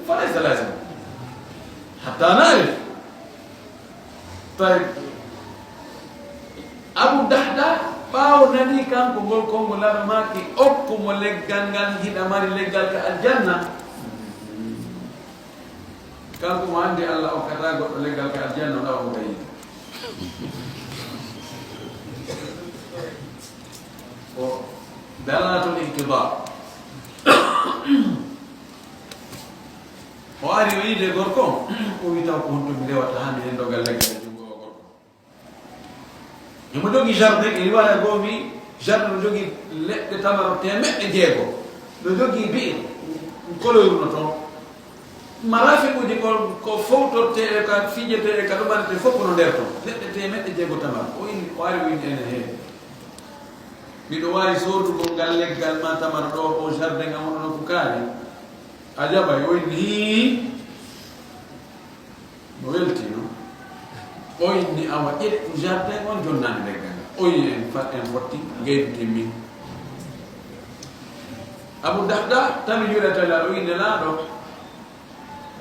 falaysa lazim. Hatta na'rif. Tayyib. Abu Dahda, ɓaawo nani kanko ngol konngol, Nelaaɗo maaki, "Okku mo leggal ngal, hiɗa mari leggal ka aljanna." Kanko mo anndi Allah okkataa goɗɗo leggal ka aljanna, o ɗawa mo ka yiite. O dalalatul iqtida. O ari o yiide gorko, o wi taw ko honto mi rewata haa mi hendo ngal leggal e junngo o gorko. Emo jogii jardin, e riwaaya goo wi jardin no jogii leɗɗe tamaro teemeɗɗe jeego. No jogii bi'ir, koloyru no toon. Marafiquuji ko, ko fowtortee e ka fijete e ka ɗumanete fof ko no nder toon. Leɗɗe teemeɗɗe jeego tamaro. O inni, o ari o inni ene hee. Miɗo waawi soodugol ngal leggal ma tamaro ɗo, o jardin am hono no ko kaari. A jaɓay, o inni hii. No weltino. O inni awa ƴettu jardin on jonnani leggal ngal. O yi en fa-, en fotti, ngeydi timmi. Abu Dahda tawi juuɗe tawi o inni laaɗo.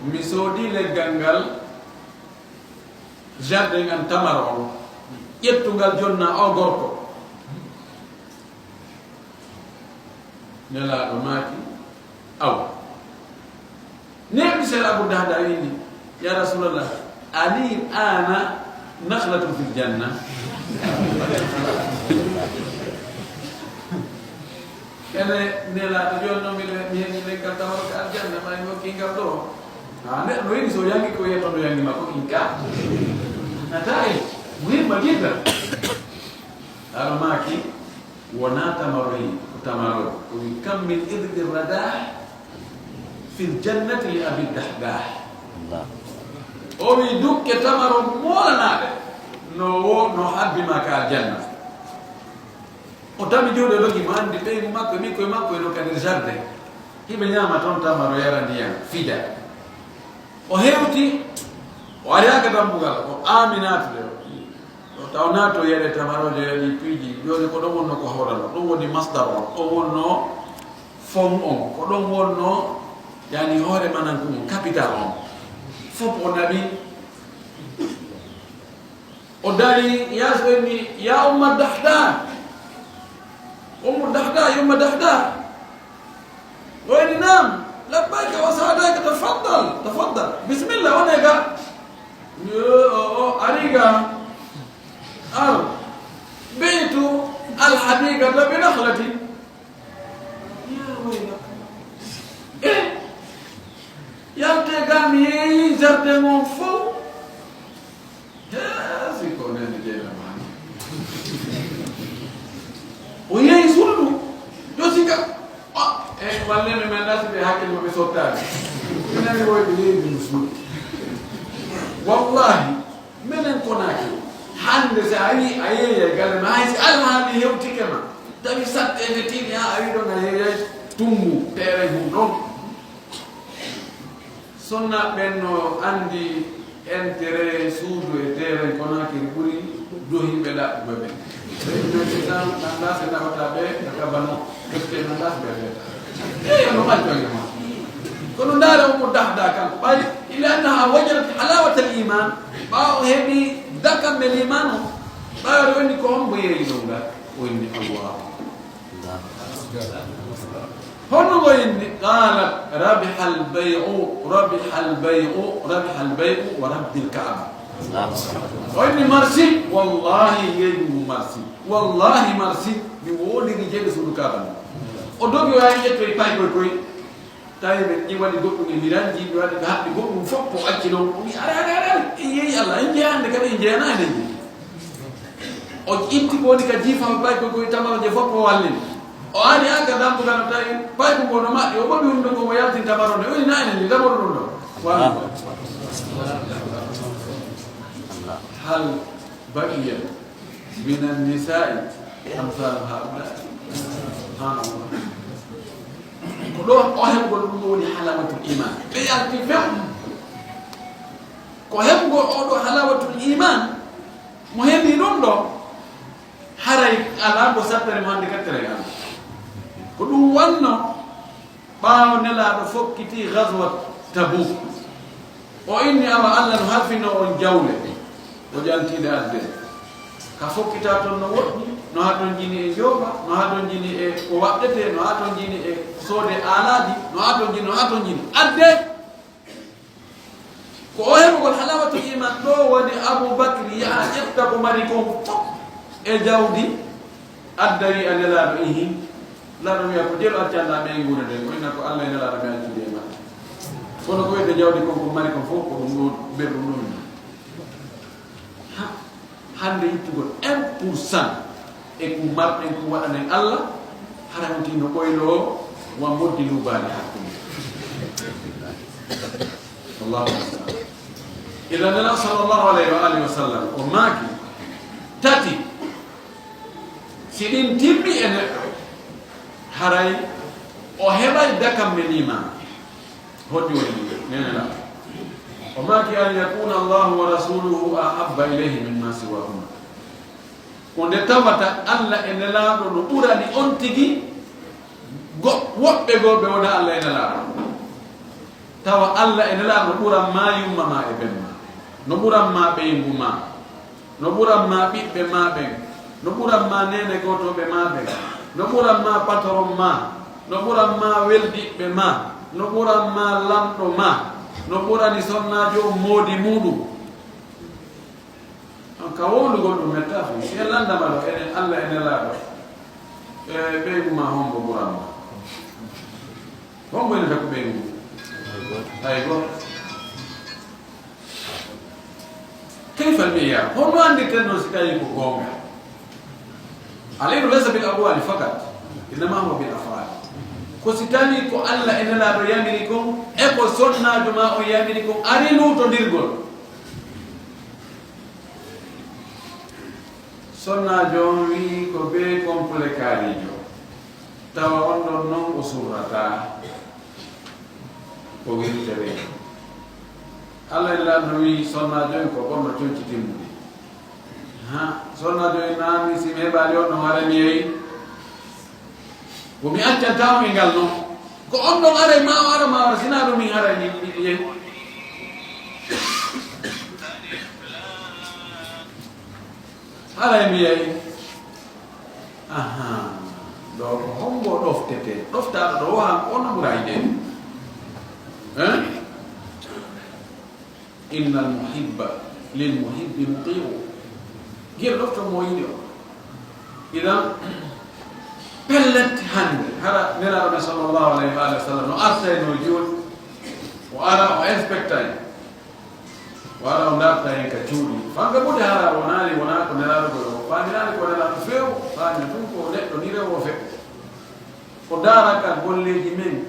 Mi soodi leggal ngal jardin an tamaro on. Ƴettu ngal jonna o gorko. Nelaaɗo maaki, aw. Neeɓi sera Abu Dahda wiini, ya Rasulallah, ali ana nakhlatun fil janna. Ene Nelaaɗo, jooni noon miɗo, mi heɓi leggal tamaro ka aljanna, maa mi hokki ngal ɗo. Ha neɗɗo no yiɗi so yangi ko yiyata no yangi makko in ka. Nata e, muhimma jidda. Aɗa maaki, wonaa tamaro yi, ko tamaro. O wi, kam min idbi radah fil jannati li Abi Dahdah. Allah. O wi, dukke tamaro moolanaaɗe no wo, no habbi ma ka aljanna. O tawi juuɗe dogi mo anndi ɓeygu makko e ɓikkoy makko e ɗo kadi jardin. Hiɓe ñaama toon tamaro, yara ndiyam, fija. O hewti, o ari haa ka dambugal, o aami naatude. O taw naato yeɗe tamarooje yeɗi piiji, jooni ko ɗon wonno ko hawrano, ɗum woni masdar on, ɗum wonno fond on, ko ɗon wonno, yani hoore manan ko ɗum, capital on. Fof o naɓi, o dari yaasi o inni, ya Umma Dahda, Ummu Dahda, Umma Dahda. O inni, naam, labbayka wa sa'dayka, tafaddal, tafaddal. Bismillah, wone ga. Yo, o, o, ari ga. Ar. Bi'tu al-hadiqata bi nakhlatin. Ya wayla. Eh. Yaltee ga mi yeeyi jardin on fof. Hee, si ko nene jeeɗa maani. O yehi suudu, josi ka. O, e, walle mi men nasi ɓe hakkil maɓɓe sottaani. Mi nani woyɓe yehi ɗum suudu. Wallahi, menen Konaaki, hannde si a yi, a yeeyi e galle ma, hay si alhaali hewtike ma, tawi satte ene tiiɗi haa a wi ɗon a yeeyay tumbu, teere mum ɗon. Sonnaaɓe ɓen no anndi intérêt suudu e terrain Konaakiri ɓuri dohiiɓe ɗaɓɓuɓe ɓen. Ɓe yimɓe ɓe tan anndaa si naɓata ɓe ka bano, ɓe anndaa si ɓe reeta. Eey, no ɓanto e ma. Kono ndaare Ummu Dahda kan, ɓay, ila annaha wajadat halawatal iman, ɓaawo heɓi dakam e liman o, ɓaawo o inni ko hombo yeeyi ɗon ngal? O inni Allahu. Honno o inni? Qalat, rabihal bay'u, rabihal bay'u, rabihal bay'u wa rabbil Ka'ba. O inni, marsi, wallahi, ngeygu ngu marsi. Wallahi, marsi, mi woodiri jeeɗe suudu Kaaba ndu. O dogi, o yahi ƴettoyi paykoy koy. Tawi ɓe ɗi waɗi goɗɗum e miranji, ɓe waɗi ɓe haɓɓi goɗɗum fof, o acci ɗon. O wi, are, are, are, are, en yeeyi Allah, en jeyaa hannde kadi, en jeyanaa enen jeyi. O itti ko woni ka jiifa, o payi ko koye tamaro je fof o wallini. O ari haa ka dambugal, o tawi payi ko ngo no maɓɓi, o ɓaɓi hunduko, o yaltini tamaro nde, o wi, na enen jeyi tamaro ɗum ɗo. Walla. Hal baqiya minan nisa'i amsalu haula. Subhanallah. Ko ɗo o heɓgol ɗum ɗo woni halawatul iman. Ɓe yalti few. Ko heɓgol oɗo halawatul iman, mo heɓi ɗum ɗo, haray alaa ko sattani mo hannde ka tergal. Ko ɗum wonno ɓaawo Nelaaɗo fokkiti gazwat Tabuk. O inni, awa Allah no halfino on jawle, o ƴantiinde adde. Ka fokkita ton no woɗɗi, no haa ton jini e njooba, no haa ton jini e ko waɗɗetee, no haa ton jini e soode aalaaji, no haa ton jini, no haa ton jini. Adde! Ko o heɓugol halawatul iman ɗo woni Abu Bakri yaha ƴetta ko mari kon fof e jawdi, adda wiya Nelaaɗo, ihi. Nelaaɗo wiya, "Ko jelu accanɗaa ɓeynguure nden?" O inna, "Ko Allah e Nelaaɗo mi accidi e maɓɓe." Kono ko wiyde jawdi kon ko mari kon fof ko ɗum ɗo, ber ɗum ɗum. Ha, hannde ittugol un pour cent e ko marɗen ko waɗanen Allah, hara on tino ɓoylo wa moddi lubaali hakkunde. Allahu akbar. Ila Nela sallallahu alayhi wa alihi wa sallam, o maaki, tati, si ɗin timmi e neɗɗo, haray o heɓay dakamme ni ma. Hojju woni Nela. O maaki, "An yakuna Allahu wa rasuluhu ahabba ilayhi mimma siwahuma." Ko nde tawata Allah e Nelaaɗo no ɓurani on tigi go-, woɓɓe goo ɓe wona Allah e Nelaaɗo. Tawa Allah e Nelaaɗo no ɓuran ma yumma ma e ben ma, no ɓuran ma ɓeyngu ma, no ɓuran ma ɓiɓɓe ma ɓen, no ɓuran ma neene gootooɓe ma ɓen, no ɓuran ma patron ma, no ɓuran ma weldiɓɓe ma, no ɓuran ma lanɗo ma, no ɓurani sonnaajo on moodi muuɗum. On ka wowlugol ɗum metta fii. Si en lanndama ɗo, enen Allah e Nelaaɗo, e ɓeyngu ma hombo ɓuran ma? Hombo ene takku ɓeyngu? Hay gooto. Kayfa al-miyar? Honno anndirten noon si tawii ko goonga? Al-ilmu laysa bil aqwali fakat, innama huwa bil af'al. Ko si tawii ko Allah e Nelaaɗo yamiri kon, e ko sonnaajo ma on yamiri kon, ari luutondirgol. Sonnaajo on wi'i ko bee kompule kaariijo. Tawa on ɗon non o surrataa, o wirtere. Allah e Nelaaɗo wi'i sonnaajo en ko bonno conci timmude. Ha, sonnaajo en naami si mi heɓaali on ɗon hara mi yehi. Ko mi accantaa on e ngal non. Ko on ɗon aray ma o ara ma o ara, sinaa ɗum min haray mi, mi, mi yehi. Haray mi yehi. Aha. Ɗo ko hombo ɗoftete? Ɗoftaaɗo ɗo han ko on no ɓura yiɗeede. Hein? Innal muhibba lil muhibbi muti'u. Gir ɗofto mo yiɗi o. Idan, pellet hannde, hara Nelaaɗo men sallallahu alayhi wa alihi wa sallam no artay no juul, o ara o inspectay, o ara o darta hen ka cuuɗi. Fanga ɓuri hara wonaali, wonaa ko Nelaaɗo ɗo, o faamiraali ko Nelaaɗo few, faami tun ko neɗɗo ni rewo few. O daara ka golleeji men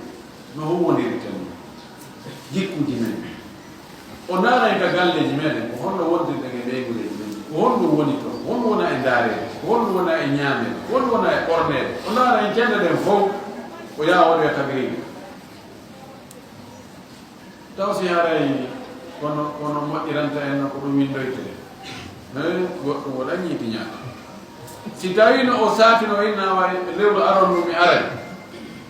no huwwondirten, jikkuuji men. O ndaara en ka galleeji meɗen, ko honno wondirɗen e ɓeynguureeji men, ko honɗum woni ton, ko honɗum wona e ndaareede, ko honɗum wona e ñaameede, ko honɗum wona e ɓorneede. O ndaara en cende ɗen fow, o yaha waɗoya tabiiri. Taw si haray kono, kono moƴƴiranta en no ko ɗum winndoytee. He, goɗɗum o ɗaññii tiñaaka. Si tawii no o saatino inna wa lewru aron ndu mi aray.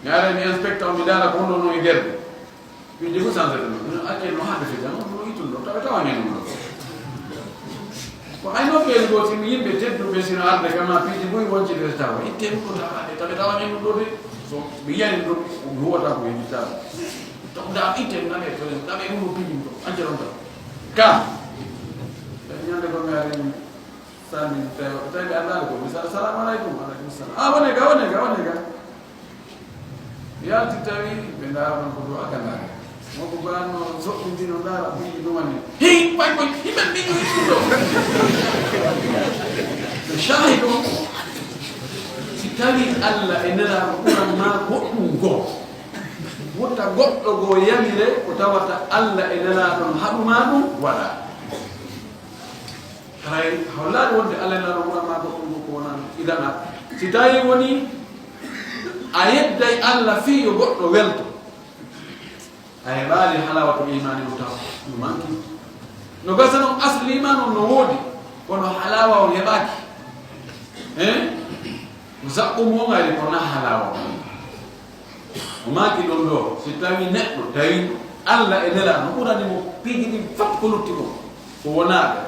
Mi aray mi inspecta on, mi ndaara ko honno non e nder ɗum. Piiji fof changé ɗum. Ɗum accee no hande fii jam, no ittuno, tawa tawa ñande ɗum ɗo. Ko hay noon ɓeen ɗo, si mi yimɓe tedduɓe, sino arde kama piiji buy woncide tawa. Itte ɗum ɗo tawa, tawa tawa ñande ɗum ɗo de. So mi yani ɗum, ɗum huwata ko yimɓe tawa. Donc, da itte ngam e to, ngam e ɗum ɗo piiji ɗum ɗo, accee ɗum ɗo. Ka. Ñande ko mi ari, sani, tawi, tawi ɓe anndaali ko. Mi sa-, "Assalamu aleykum." "Wa aleykum salam." "Ah, wone ga, wone ga, wone ga." Yalti tawi ɓe ndaara ɗon ko dow akanaare. Mo ko baanno soɓɓindino ndaara piiji ɗum woni. Hey, pay, pay, hiɓe mbiɗo ittuɗo. Shahid on, si tawi Allah e Nelaaɗo ɓuran ma goɗɗum goo, wota goɗɗo goo yamire ko tawata Allah e Nelaaɗo no haɗu ma ɗum waɗa. Haray hollaade wonde Allah e Nelaaɗo ɓuran ma goɗɗum goo ko wonaa idan a. Si tawi woni a yedday Allah fii yo goɗɗo welto, a heɓaali halawatul imaani on taw no manki. No gasa non asli imaan on no woodi, kono halawa on heɓaaki. Hein? Ko saɓɓo mo ngari ko na halawa on. O maaki ɗon ɗo, si tawi neɗɗo tawi Allah e Nelaaɗo no ɓurani mo piiji ɗin fof ko lutti ɗum, ko wonaaɓe,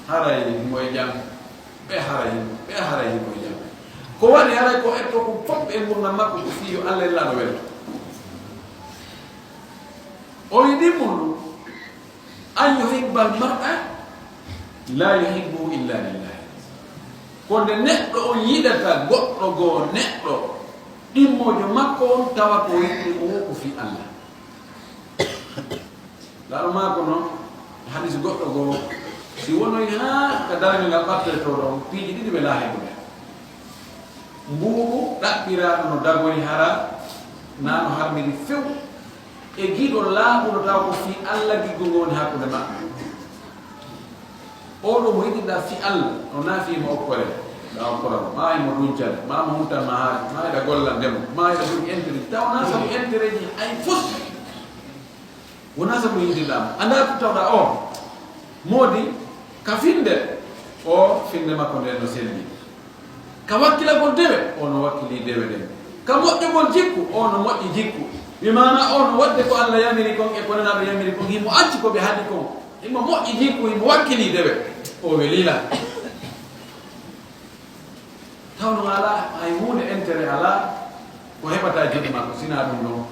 haray himo e jam, ɓe haray himo, ɓe haray himo e jam. Ko waɗi haray ko etto ko fof e ngurndan makko ko fii yo Allah e Nelaaɗo welto. O yiɗi mo ɗum. An yuhibbal mar'a la yuhibbuhu illa lillah. Ko nde neɗɗo on yiɗata goɗɗo goo neɗɗo, ɗimmoojo makko on, tawa ko yiɗi mo woo ko fii Allah. Laaɗo maako non, hadis goɗɗo goo, si wonoyi haa ka darngal ngal ɓattoytoo ɗon, piiji ɗiɗi ɓe laahibude. Mbuuɗu ɗaɓɓiraaɗo no dagori hara, naa no harmiri few, e giɗo laaɓuɗo tawa ko fii Allah giggol ngol woni hakkunde maɓɓe. Oo ɗoo mo yiɗirɗaa fii Allah, o naa fii mo okkore, ɗa okkora mo, maa himo duncane, maa mo huntan ma haaju, maa hiɗa gollande mo, maa hiɗa jogii intérêt, tawa naa sabu intérêt ji hay fus. Wonaa sabu yiɗirɗaa mo. Anndaa ko tawɗaa on. Moodi ka finnde, o finnde makko nden no selli. Ka wakkilagol dewe, o no wakkilii dewe ɗen. Ka moƴƴugol jikku, o no moƴƴi jikku. Bi maana o no waɗde ko Allah yamiri kon e ko Nelaaɗo yamiri kon, himo acci ko ɓe haɗi kon. Himo moƴƴi jikku, himo wakkilii dewe. O welii la. Taw no alaa hay huunde intérêt alaa ko heɓata e juuɗe makko, sinaa ɗum ɗon.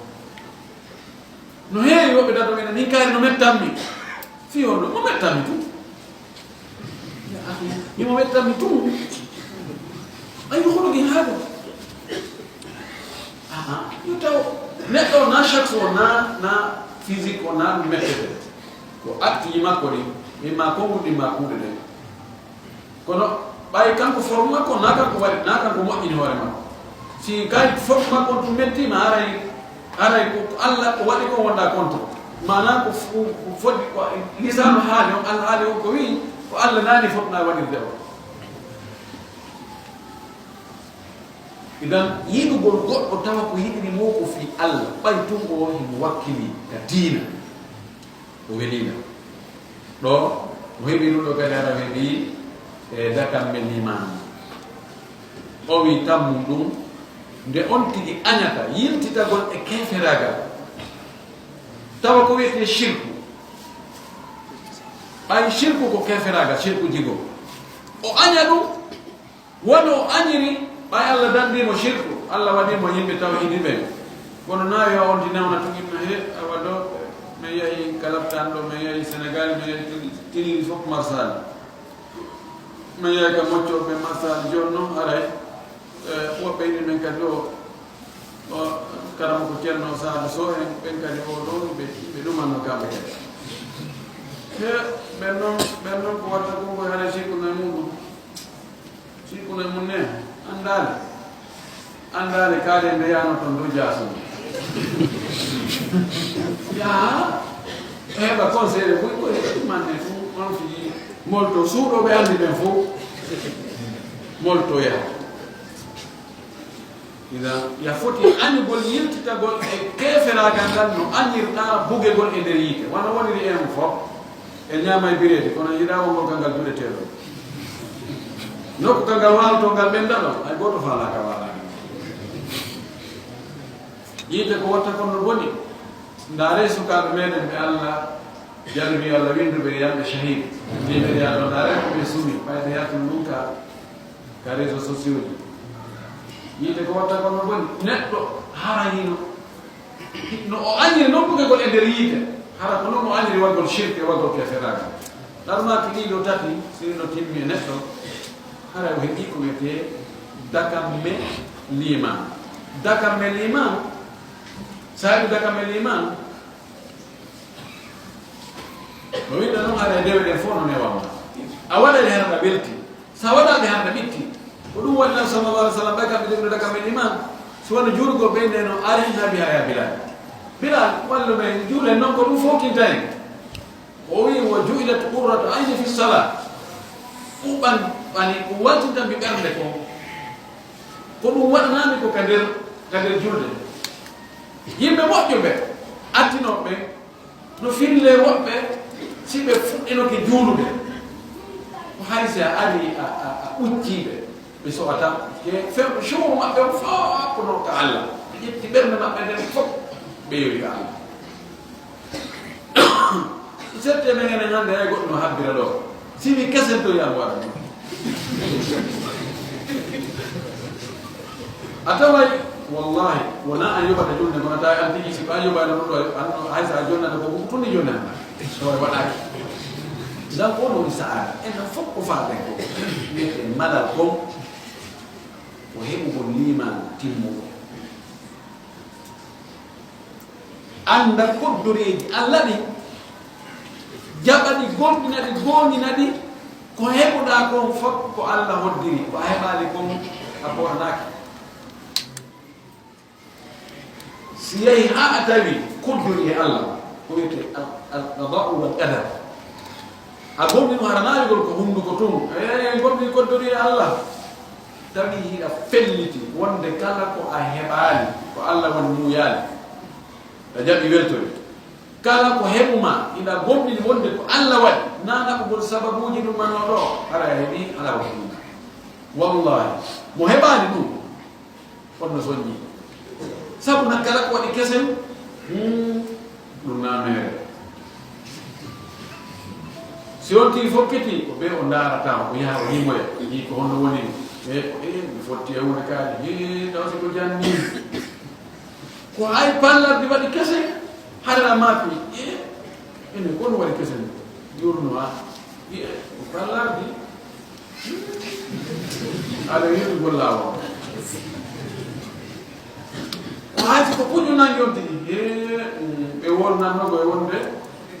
No heewi woɓɓe daɗo men, min kaari no mettanmi. Fii on ɗo, mo mettanmi tun. Ya akhi, mi mo mettanmi tun. Ay, ko hono ki haɗo? Ah, ah, yo taw. Neɗɗo na shakhs o na, na physique o na ɗum mettete. Ko acte ji makko ɗin, min ma konguɗi ma kuuɗe ɗen. Kono ɓay kanko forme makko, na kanko waɗi, na kanko moƴƴini hoore makko. Si kay forme makko on tun mettiima, haray, haray ko, ko Allah ko waɗi kon wonda contre. Maanaa ko fu-, ko fodde, ko lisaanu haali on, Allah haali on ko wi'i, ko Allah naani fotnaa waɗirde on. Idan, yiɗugol goɗɗo tawa ko yiɗiri mo ko fii Allah, ɓay tun o himo wakkili ka diina. O welii la. Ɗo, o heɓi ɗum ɗo kadi hara weɓi e dakamme liman. O wi tammum ɗum, nde on tigi añata yiltitagol e keferaagal. Tawa ko wiyetee shirku. Ɓay shirku ko keferaagal, shirku jigo. O aña ɗum, wano o añiri, ɓay Allah danndii mo shirku, Allah waɗii mo yimɓe tawhiidi ɓen. Kono na yo on ti newna tun inna he, awa ɗo, mi yahi Kalabtan ɗo, mi yahi Senegal, mi yahi Tili-, Tilili fof Marsali. Mi yahi ka moccooɓe Marsali, jooni non haray, eh, woɓɓe ina men kadi ɗo, o, karama ko Ceerno Saadu Sow en, ɓen kadi o ɗo, ɓe, ɓe ɗumanno kamɓe kadi. He, ɓen non, ɓen non ko watta kon ko haray shirku no e muɗum. Sikkune mun ne, anndaali. Anndaali kaade nde yaano ton dow jaasum. Yaa, heɓa conseil buy ko heɓi manne fu, on fiji molto suuɗo ɓe anndi ɓen fof. Molto yaa. Ina ya foti añugol yiltitagol e keeferaagal ngal no añirɗaa bugegol e nder yiite. Wano woniri en fof. En ñaamay bireedi, kono yiɗaa wongol kanngal juɗeteeɗo. Nokku kanngal waalotoo ngal ɓennda ɗon, hay gooto faalaaka waalaade. Yiite ko watta kon no boni. Ndaaree sukaaɓe meɗen ɓe Allah jarribi, Allah winnduɓe e yamɓe shahid. Yimɓe ɓe Allah ndaaree ko ɓe sumi, ɓayde yaltun ɗum ka, ka réseaux sociaux ji. Yiite ko watta kon no boni. Neɗɗo hara hino No o añiri non bugegol e nder yiite, hara ko non o añiri waɗgol shirk e waɗgol keferaagal. Ɗarmaaki ɗii ɗoo tati, si ɗiɗo timmi e neɗɗo, hara o heɓii ko wiyetee dakamme liimaan. Dakamme liimaan, saabi dakamme liimaan, no wiɗɗa non, hara e dewe ɗen fof no newamma. A waɗay hara ɗa welti. So a waɗaali hannde ɓitti, ko ɗum waɗi Nabi sallallahu alaihi wasallam ɓay kamɓe jogiɗo dakamme liimaan, si wano juulugol ɓe nde no arihna biha ya Bilal. Bilal, wallu men juulen non ko ɗum fowtinta en. O wi'i, "Wa ju'ilat qurratu ayni fi salat." Ko ɓan-, ɓani ko waltinta mi ɓernde ko. Ko ɗum waɗanaami ko ka nder, ka nder julde. Yimɓe moƴƴuɓe, attinooɓe, No fillee woɓɓe, si ɓe fuɗɗinoke juulude, ko hay si a ari a, a, a uccii ɓe, ɓe so'ata. Ke fe-, fewndo maɓɓe on fof ko non ka Allah. Ɓe ƴetti ɓernde maɓɓe nden fof, ɓe yowi ka Allah. Sette men enen hannde hay goɗɗo no habbira ɗo. Si mi kesen to yam waɗa. A taway, wallahi, wona an yoɓata julde, kono tawi an tigi, si ko an yoɓani ɗum ɗo, an, hay sa jonnata ko, ko tun ni jonnata. Tawa waɗaki. Ngal ko woni sa'aada. Enen fof ko faalɗen ko. Wiyetee malal kon ko heɓugol liimaan timmuɗo. Annda koddoreeji Alla ɗin, jaɓa ɗi, gomɗina ɗi, gooŋɗina ɗi, ko heɓuɗaa kon fof ko Alla hoddiri, ko a heɓaali kon a boonaaki. Si yahi haa a tawi koddori e Alla, ko wiyetee al, al qada'u wal qadar. A gomɗino hara naawigol ko hunnduko tun, e gomɗini koddori e Alla. Tawi hiɗa felliti wonde kala ko a heɓaali, ko Alla woni muuyaali. A jaɓi weltori. Kala ko heɓu ma, hiɗa gomɗini wonde ko Alla waɗi, na naɓugol sababuuji ɗum mannoo ɗo, hara a heɓi alaa waɗi ɗum. Wallahi, mo heɓaali ɗum, on no soññi. Sabu na kala ko waɗi kesen, hmm, ɗum na meere. Si on tigi fokkiti, ko ɓe o ndaarata, o yaha o yimoya, o yii ko honno woni, e ko e, mi fotti e wonde kaari, e taw si ko janni. Ko hay pallardi waɗi kese, hara maafi, e, ene kono waɗi kese, yurno ha, e, ko pallardi, aɗa yeeɗugol laawol. Ko hayti ko puƴu nangi on tigi. He, mm, ɓe wonnanno ko e wonde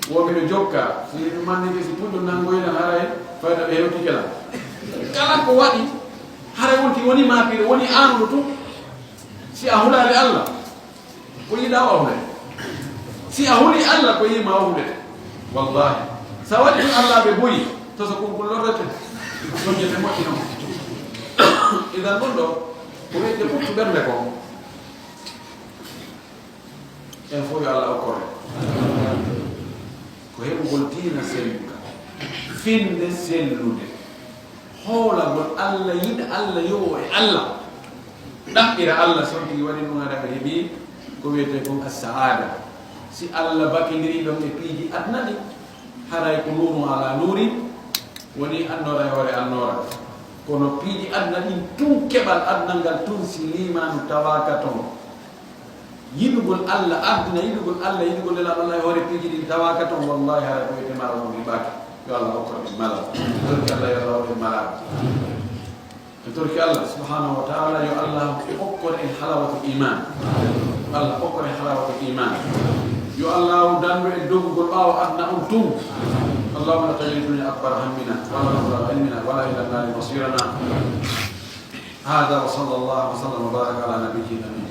wo miɗo jokka. Si ɗum mannike, si puƴu nangoylan haray fayda ɓe hewtike lan. Kala ko waɗi, haray wonti woni maapiiɗo, woni aanuɗo tun. Si a hulaali Alla, ko yiɗaa o hule. Si a huli Alla, ko yiɗi ma o hule. Wallahi. Sa waɗi ɗum Alla ɓe boyi, to so kon kullorrete. Soññete moƴƴi non. Idan ɗum ɗo, ko wiyete ɓuttu ɓernde ko. En fof yo Alla okkore. Ko heɓugol diina selluka. Finde sellude. Hoolagol Alla, yiɗa Alla, yowo e Alla. Ɗaɓɓira Alla, so on tigi waɗi ɗum, haɗa ɓe heɓi ko wiyetee kon as-sa'aada. Si Alla bakindiri ɗon e piiji aduna ɗin, haray ko nuurun alaa nuurin, woni annoora e hoore annoora. Kono piiji aduna ɗin tun, keɓal aduna ngal tun, si liimaanu tawaaka ton, yiɗugol Alla, aduna yiɗugol Alla, yiɗugol Nelaaɗo Alla e hoore piiji ɗin tawaaka ton, wallahi, haray ko wiyetee maaro on riɓaaki. Yo Alla okkor en malal. Torki Alla, yo Alla waɗu en malal. En torki Alla subhanahu wa ta'ala, yo Alla okkor en halawatul iman. Yo Alla okkor en halawatul iman. Yo Alla dandu en dogugol ɓaawo aduna on tun. اللهم لا تجعل الدنيا أكبر همنا ولا مبلغ علمنا ولا إلى النار مصيرنا. هذا وصلى الله وسلم وبارك على نبينا محمد.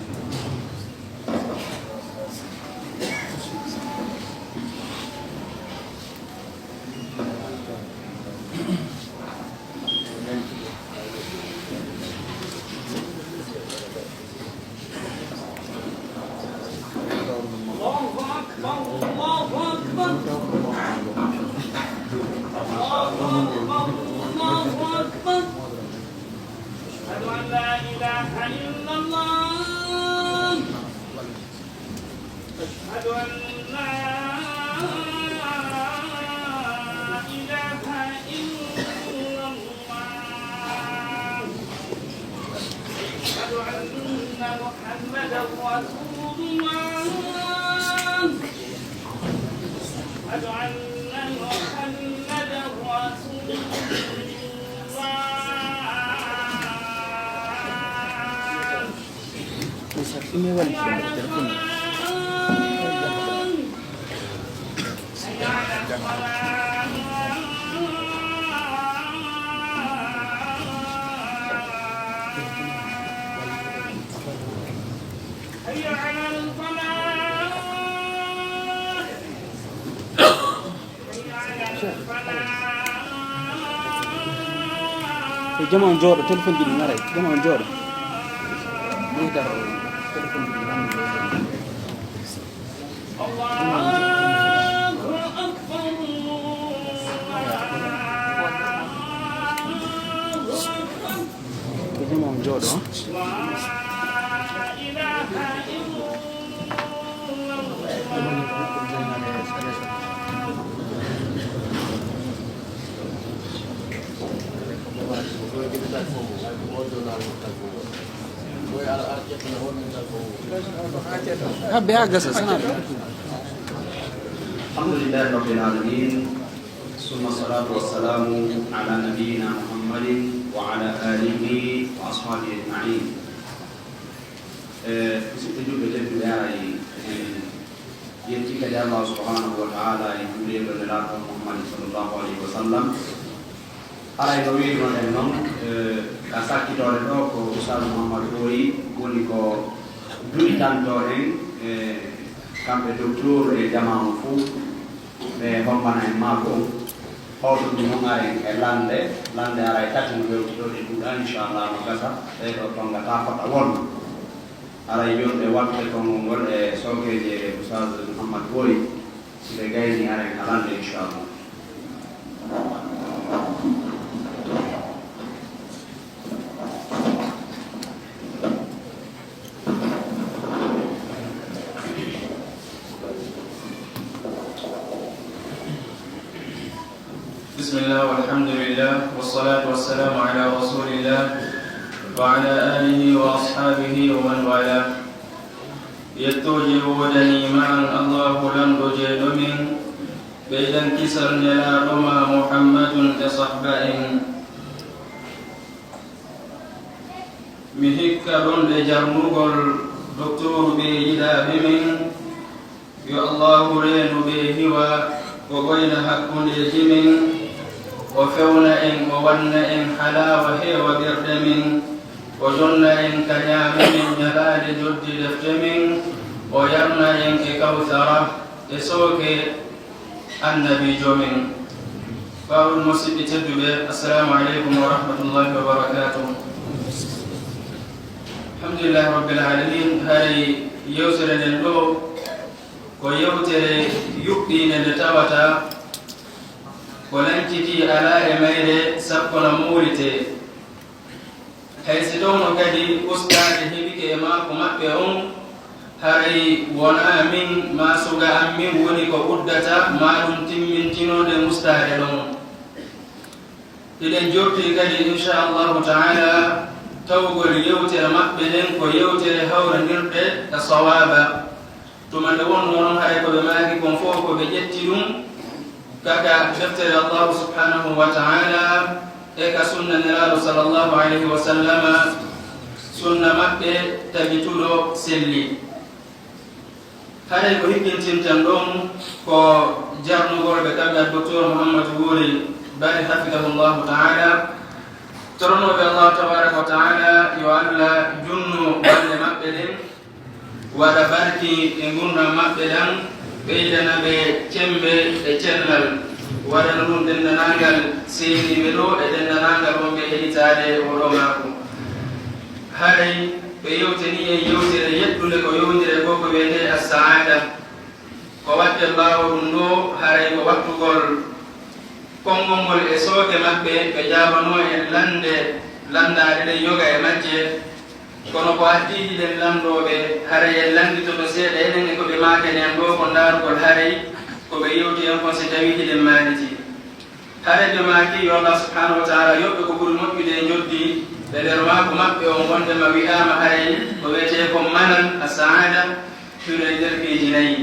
الله أكبر، الله أكبر. الله أكبر، الله أكبر. أشهد أن لا إله إلا الله. أشهد أن لا إله إلا الله. أشهد أن محمدا رسول الله. أشهد أن محمدا رسول الله. حي على الفلاح. E jama on jooɗo, téléphone ji ɗi ngaray. Jama on jooɗo. Ɗum daro, téléphone ji ɗi ngaray. الله أكبر. Ko jama on jooɗo. لا إله إلا الله. Habbe ha gasa, sana. الحمد لله رب العالمين. ثم الصلاة والسلام على نبينا محمد وعلى آله وأصحابه أجمعين. Eh, musidɓe julɓe tedduɓe, haray en yetti kadi Allah subhanahu wa ta'ala e juuleego Nelaaɗo Muhammad sallallahu alayhi wa sallam. Haray no wiirnoɗen noon, eh, ka sakkitoore ɗo ko Oustaz Mouhamadou Boye woni ko duɗitantoo en, eh, kamɓe docteur e jamaanu fof. Ɓe hommana en maako on. Hawtude mum ari e lannde, lannde ara e tati no wewti ɗo ɗe duɗa, inchallah, no gasa, ɓee ɗo tonngataa fota won. Ara e yonde waɗde konngol ngol e sookeeje Oustaz Mouhammad Boye, si ɓe gayni ara en ka lannde, inchallah. بسم الله والحمد لله والصلاة والسلام على رسول الله وعلى آله وأصحابه ومن والاه. Yettooje woodanii ma an Allaahu lanɗo jeyɗo min, ɓeydan kisal Nelaaɗo ma Muhammadun e sahba en. Mi hikka ɗon ɗe jarnugol doktooru ɓe yiɗaaɓe min, yo Allaahu reenu ɓe hiwa, o ɓoyna hakkundeeji min, o fewna en, o wanna en halaawa heewa ɓerɗe min, o jonna en ka ñaame min ñalaande joddi defte min, o yarna en e kawsara e sooke Annabiijo men. Baawol musidɓe tedduɓe, assalamu aleykum wa rahmatullahi wa barakatuh. Alhamdulillahi rabbil alamin. Haray yewtere nden ɗo ko yewtere yuɓɓiinde nde tawata ko lanciti alaa e mayre sappo na mowlitee. Hay si tawno kadi ustaade heɓike e maaku maɓɓe on, haray wonaa min maa suga an min woni ko uddata maa ɗum timmintinoode ustaade ɗon. Hiɗen jortii kadi, inchallahu taala, tawgol yewtere maɓɓe nden ko yewtere hawrindirde e sawaaba. Tuma nde wonnoo noon, haray ko ɓe maaki kon fof ko ɓe ƴetti ɗum kaka deftere Allahu subhanahu wa ta'ala e ka sunna Nelaaɗo sallallahu alayhi wa sallama, sunna maɓɓe tabituɗo selli. Haray ko hikkintinten ɗon ko jarnugol ɓe kamɓe Docteur Mouhamadou Wuri Bari hafidahullahu ta'ala, toronooɓe Allahu tabaraka wa ta'ala yo Allah junnu balɗe maɓɓe ɗen, waɗa barki e ngurndan maɓɓe ɗan, ɓeydana ɓe cemmbe e cellal, waɗana ɗum denndaangal seeniiɓe ɗo e denndaangal wonɓe heɗitaade oo ɗoo maaku. Haray ɓe yewtanii en yewtere yeɗtunde ko yowndiri e ko ko wiyetee As-Saada. Ko waɗde mbaawa ɗum ɗoo, haray ko waɗtugol konngol ngol e sooke maɓɓe, ɓe jaabanoo en lannde, lanndaaɗe ɗen yoga e majje. Kono ko addii hiɗen lanndoo ɓe, haray en lannditoto seeɗa enen e ko ɓe maakani en ɗoo, ko ndaarugol haray ko ɓe yewti en kon, si tawii hiɗen maaniti. Haray ɓe maaki, yo Allah subhanahu wa ta'ala yoɓ ɓe ko ɓuri moƴƴude e njoddi, ɓe nder maaku maɓɓe on wonndema wi'aama haray ko wiyetee kon manan, As-Saada, hino e nder piiji nayi.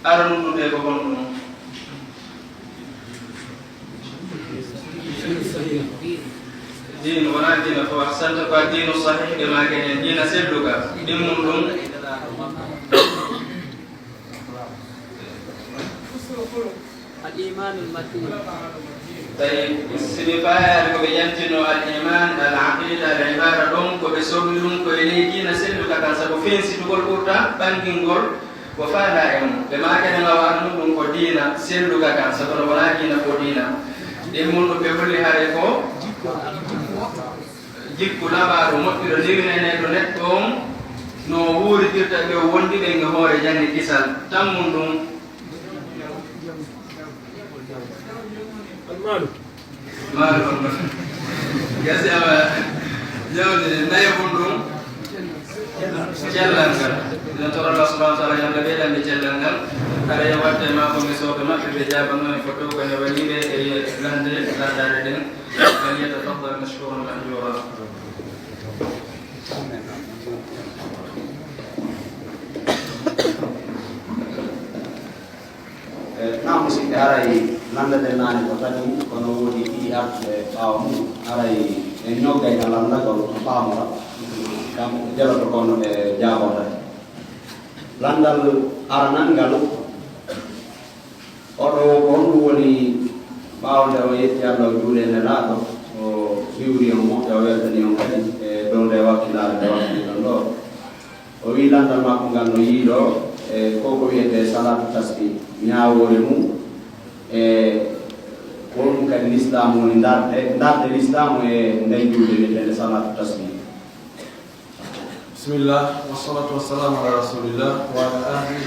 Aranun ɗum ɗe ko honɗum? Diin wonaa diina fof, ahsanta, ko diinu sahih ɓe maaki en, diina selluka, ɗimmun ɗum. الإيمان المتين. Tawi, si ɓe faayaade ko ɓe ƴantinoo al iman, al aqida, al ibada, ɗon ko ɓe sohli ɗum ko e ley diina selluka kan, sabu fensitugol ɓurta ɓangingol ko faalaa e mum. Ɓe maaki en, awa, ɗum ko diina selluka kan, sabu no wonaa diina ko diina. Ɗimmun ɗum ɓe holli haray ko jikku labaaɗo moƴƴuɗo newineneeɗo neɗɗo on no wuuritirta ɓe o wondi ɓen e hoore jannde kisal. Tammun ɗum. Almaalu. Maalu on ɗon. Gasi ama jawdi nayi mun ɗum. Cellal ngal. Ina toro Allah subhanahu wa ta'ala, yo Allah ɓeydan ɓe cellal ngal. Haray yo waɗde ma ko mi sooɓe maɓɓe ɓe jaabanoo en foto ko ne wani ɓe e lande, landaare ɗen. فليتفضل مشكورا مأجورا. Eh, na musidɓe, haray Lannda ɗen naane ko tati, kono woodi ɗiɗi artuɓe ɓaawo mum. Haray en ñoggay ka lanndagol ko faamora, kam ɓe jeloto kono ɓe jaabotake. Lanndal aranal ngal, oɗo ko honɗum woni ɓaawo nde o yetti Allah, o juuli e Nelaaɗo, o riiwri e moƴƴo, o weltani on kadi e dow nde wakkilaare nde wakkiɗon ɗo. O wi'i lanndal makko ngal no yiiloo e ko ko wiyetee salaatu tasbih, ñaawoore mum, e ko ɗum kadi Lislaamu woni ndarɗe, ndarɗe Lislaamu e nden juulde wiyeteende salaatu tasbih. بسم الله، والصلاة والسلام على رسول الله وعلى آله،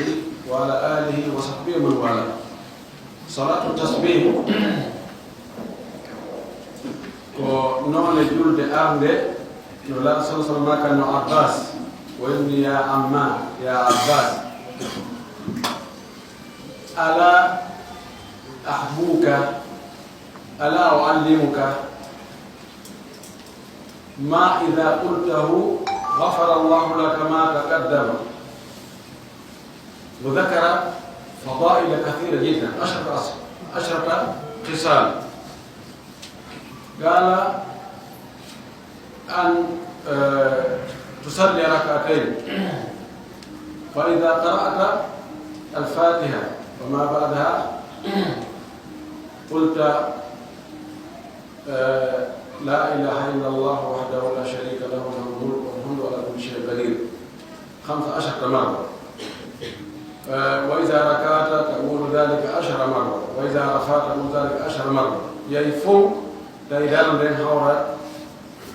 وعلى آله وصحبه ومن والاه. صلاة التسبيح ko noone julde arnde, no Nulaaɗo صلى الله عليه وسلم maaka no Abbaas, o inni: "يا عماه، يا عباس، ألا أحبوك، ألا أعلمك ما إذا قلته غفر الله لك ما تقدم." وذكر فضائل كثيرة جدا، عشرة أص-، عشرة خصال. قال: أن، آه، تصلي ركعتين، فإذا قرأت الفاتحة وما بعدها قلت: آه، لا إله إلا الله وحده لا شريك له، له الملك والحمد على كل شيء قدير، خمس عشرة مرة. آه، وإذا ركعت تقول ذلك عشر مرة، وإذا رفعت تقول ذلك عشر مرة. Yahi fow, tawi darnde nden hawra,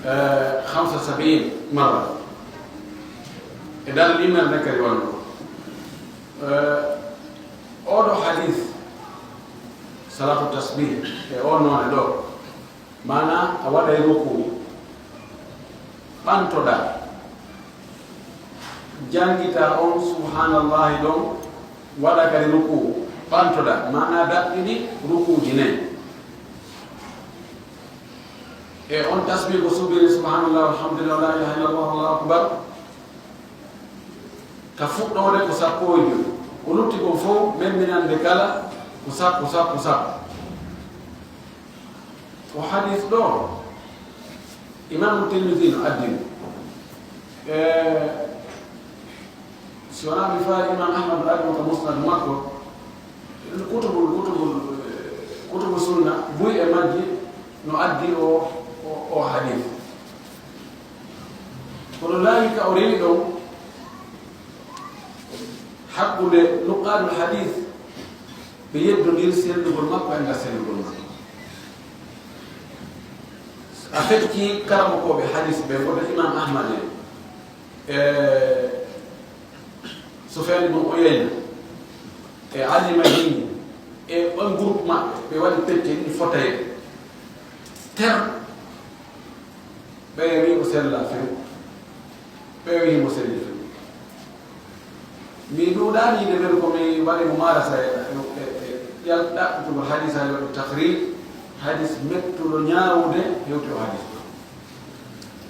eh, خمسة وسبعين مرة. E darnde ɗimmere nden kadi wonno. Eh, oɗo hadis, salaatu tasbih, e on noone ɗo. Maanaa a waɗay rukuu, ɓantoɗaa, janngitaa on subhaanallaahi ɗon, waɗa kadi rukuu, ɓantoɗaa, maanaa daɗɗiɗi rukuuji nayi. E on tasbih ko suɓiri subhaanallaahi, walhamdulillaahi, walaa ilaaha illallaahu, wallaahu akbar. Ka fuɗɗoode ko sappo e jowi. Ko lutti kon fow, memminande kala ko sappo, sappo, sappo. O hadis ɗo, Imaamu Tirmidi no addini. E, si wonaa mi fayi, Imaam Ahmad no addi mo ka Musnad makko. Kutubul, kutubul, eh, kutubu sunna, buy e majji no addi o, o, o hadis. Kono laawi ka o rewi ɗon, hakkunde nuqaadul hadis, ɓe yeddondiri sellugol makko e ngal sellugol makko. A feccii karamokooɓe hadis ɓe, wonde Imam Ahmad en, e Sufyaan ibn Uyayna, e Ali Madini, e on groupe maɓɓe, ɓe waɗi pecce ɗiɗi fotayɓe. Ter Ɓe wi'i o sella few, ɓe wi'i mo selli few. Mi ɗuuɗaani yiide ɓen ko mi waɗi mo maarasa e, e, e, e ƴal-, ɗaɓɓutugol hadis, hay waɗi takhriij, hadis mettuɗo ñaawude hewti o hadis ɗo.